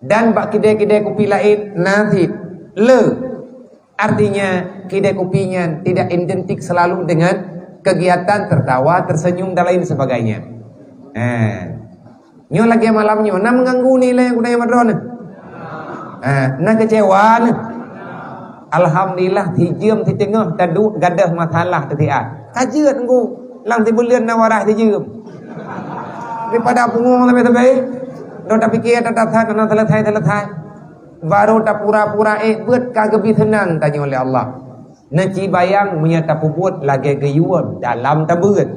dan bak kidai-kidai kupi laén na sit. Le. Artinya, kidai kupi nyan tidak identik selalu dengan kegiatan tertawa, tersenyum dan lain sebagainya. Ha. Nyoe lagèe malam nyoe, na meuganggu nilai nyang keuneuk madron nyoe? Ha, na keucewa nyoe? Alhamdulillah, sijeuem siteungoh taduek gadoh masalah teusiat. Ka jeuet nggu, lam sibuleuen na waras sijeuem. Daripada pungo sampai-sampai, dah tapikir, dah dasar, dah selesai-selesai. Baru tapura-pura ék beuet ka geubi seunang tanyoe lé Allah. Neuci bayang meunyoe tapeubuet lagèe geuyue dalam tabeuet.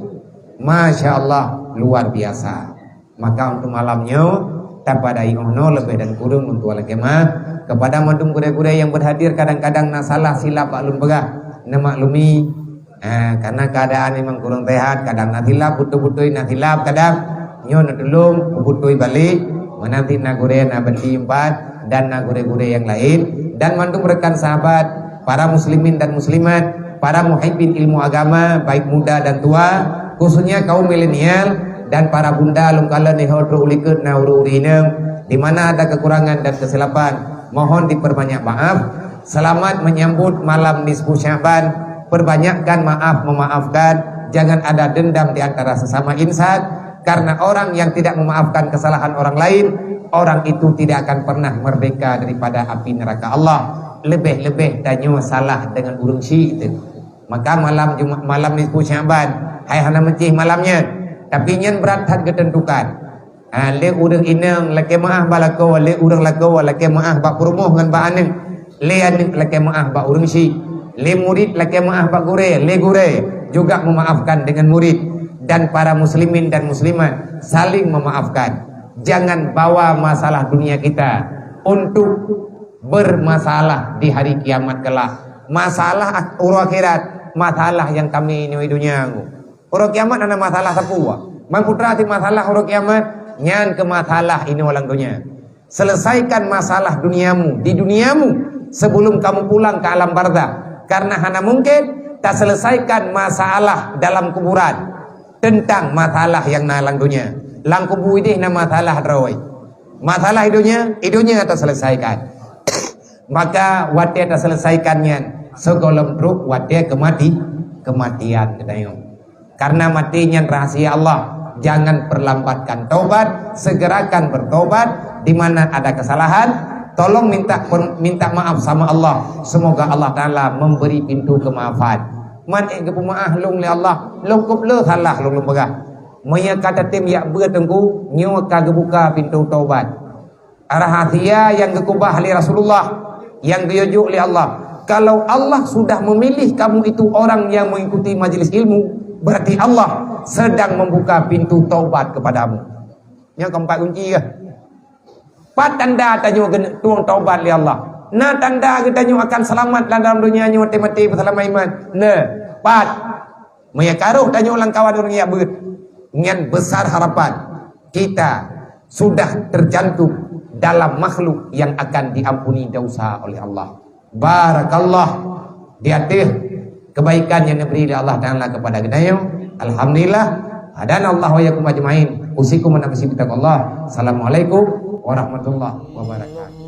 Masya Allah, luar biasa. Maka untuk malam nyoe, tapadai 'oh noe leubeh dan kureueng untuk lakèe meu'ah kepada mandum gurèe-gurèe nyang berhadir, kadang-kadang na salah silap bak lôn peugah, neumaklumi. Ah, karena keadaan memang kurang sehat, kadang na silap, beutôi-beutôi na silap, kadang nyoe neutulông beutôi balek, meunan cit na gurèe na bandi empat dan na gurèe-gurèe nyang laén, dan mandum rekan sahabat, para muslimin dan muslimat, para muhibbin ilmu agama, baik muda dan tua, khususnya kaum milenial dan para bunda lôn kalon nyoe trok u likot na ureueng-ureueng inong, di mana ada kekurangan dan kesilapan, mohon diperbanyak maaf. Selamat menyambut malam nisfu Sya'ban. Perbanyakkan maaf memaafkan. Jangan ada dendam di antara sesama insan. Karena orang yang tidak memaafkan kesalahan orang lain, orang itu tidak akan pernah merdeka daripada api neraka Allah. Lebih-lebih tanyoe salah dengan ureueng syik itu. Maka malam Jumat, malam nisfu Sya'ban, hai hana meuncéh malam nyan. Tapi nyan brat that geuteuntukan. Ha, lé ureueng inong lakèe meu'ah bak lakoe, lé ureueng lakoe lakèe meu'ah bak peurumoh ngon bak aneuk, lé aneuk lakèe meu'ah bak ureueng syik, lé murit lakèe meu'ah bak gurèe, lé gurèe juga memaafkan dengan murit, dan para muslimin dan muslimat saling memaafkan. Jangan bawa masalah dunia kita untuk bermasalah di hari kiamat kelak. Masalah ak-, uroe akhirat, masalah nyang kami nyoe donya. Uroe kiamat hana masalah sapeue. Ban putra cit masalah uroe kiamat, nyan keuh masalah inoe lam donya. Selesaikan masalah duniamu di duniamu sebelum kamu pulang ke alam barzakh. Karena hana mungkin taselesaikan masalah dalam kuburan tentang masalah nyang na lam donya. Lam kubu idéh na masalah droe. Masalah i donya, i donya taselesaikan. Maka watèe taselesaikan nyan, sigohlom trok watèe keumati-, keumatian geutanyoe. Karena maté nyan rahasia Allah. Jangan perlambatkan taubat, segerakan bertaubat. Di mana ada kesalahan, tolong minta per-, minta maaf sama Allah. Semoga Allah Taala memberi pintu kemaafan. Man ék geupeumeu'ah lôn lé Allah, lôn keup le salah lôn, lôn peugah. Meunyoe ka tatem jak beuet teungku, nyoe ka geubuka pintu taubat. Rahasia nyang geukeubah lé Rasulullah, nyang geuyue jok lé Allah. Kalau Allah sudah memilih kamu itu orang yang mengikuti majelis ilmu, berarti Allah sedang membuka pintu taubat kepadamu. Nyoe keempat kunci kah? Pat tanda tanyoe keuneuk tueng taubat lé Allah. Na tanda geutanyoe akan seulamat lam donya nyoe, maté-maté peuseulamat iman. Na, pat. Meunyoe ka rhoh tanyoe lam kawan ureueng jak beuet, nyan besar harapan kita sudah tercantum dalam makhluk yang akan diampuni dosa oleh Allah. Barakallah di ateueh kebaikan nyang neubri lé Allah Taala kepada geutanyoe. Alhamdulillah. Hadanallahu wa iyyakum ajmain. Usikum wa nafsi bitaqwallah. Assalamualaikum warahmatullahi wabarakatuh.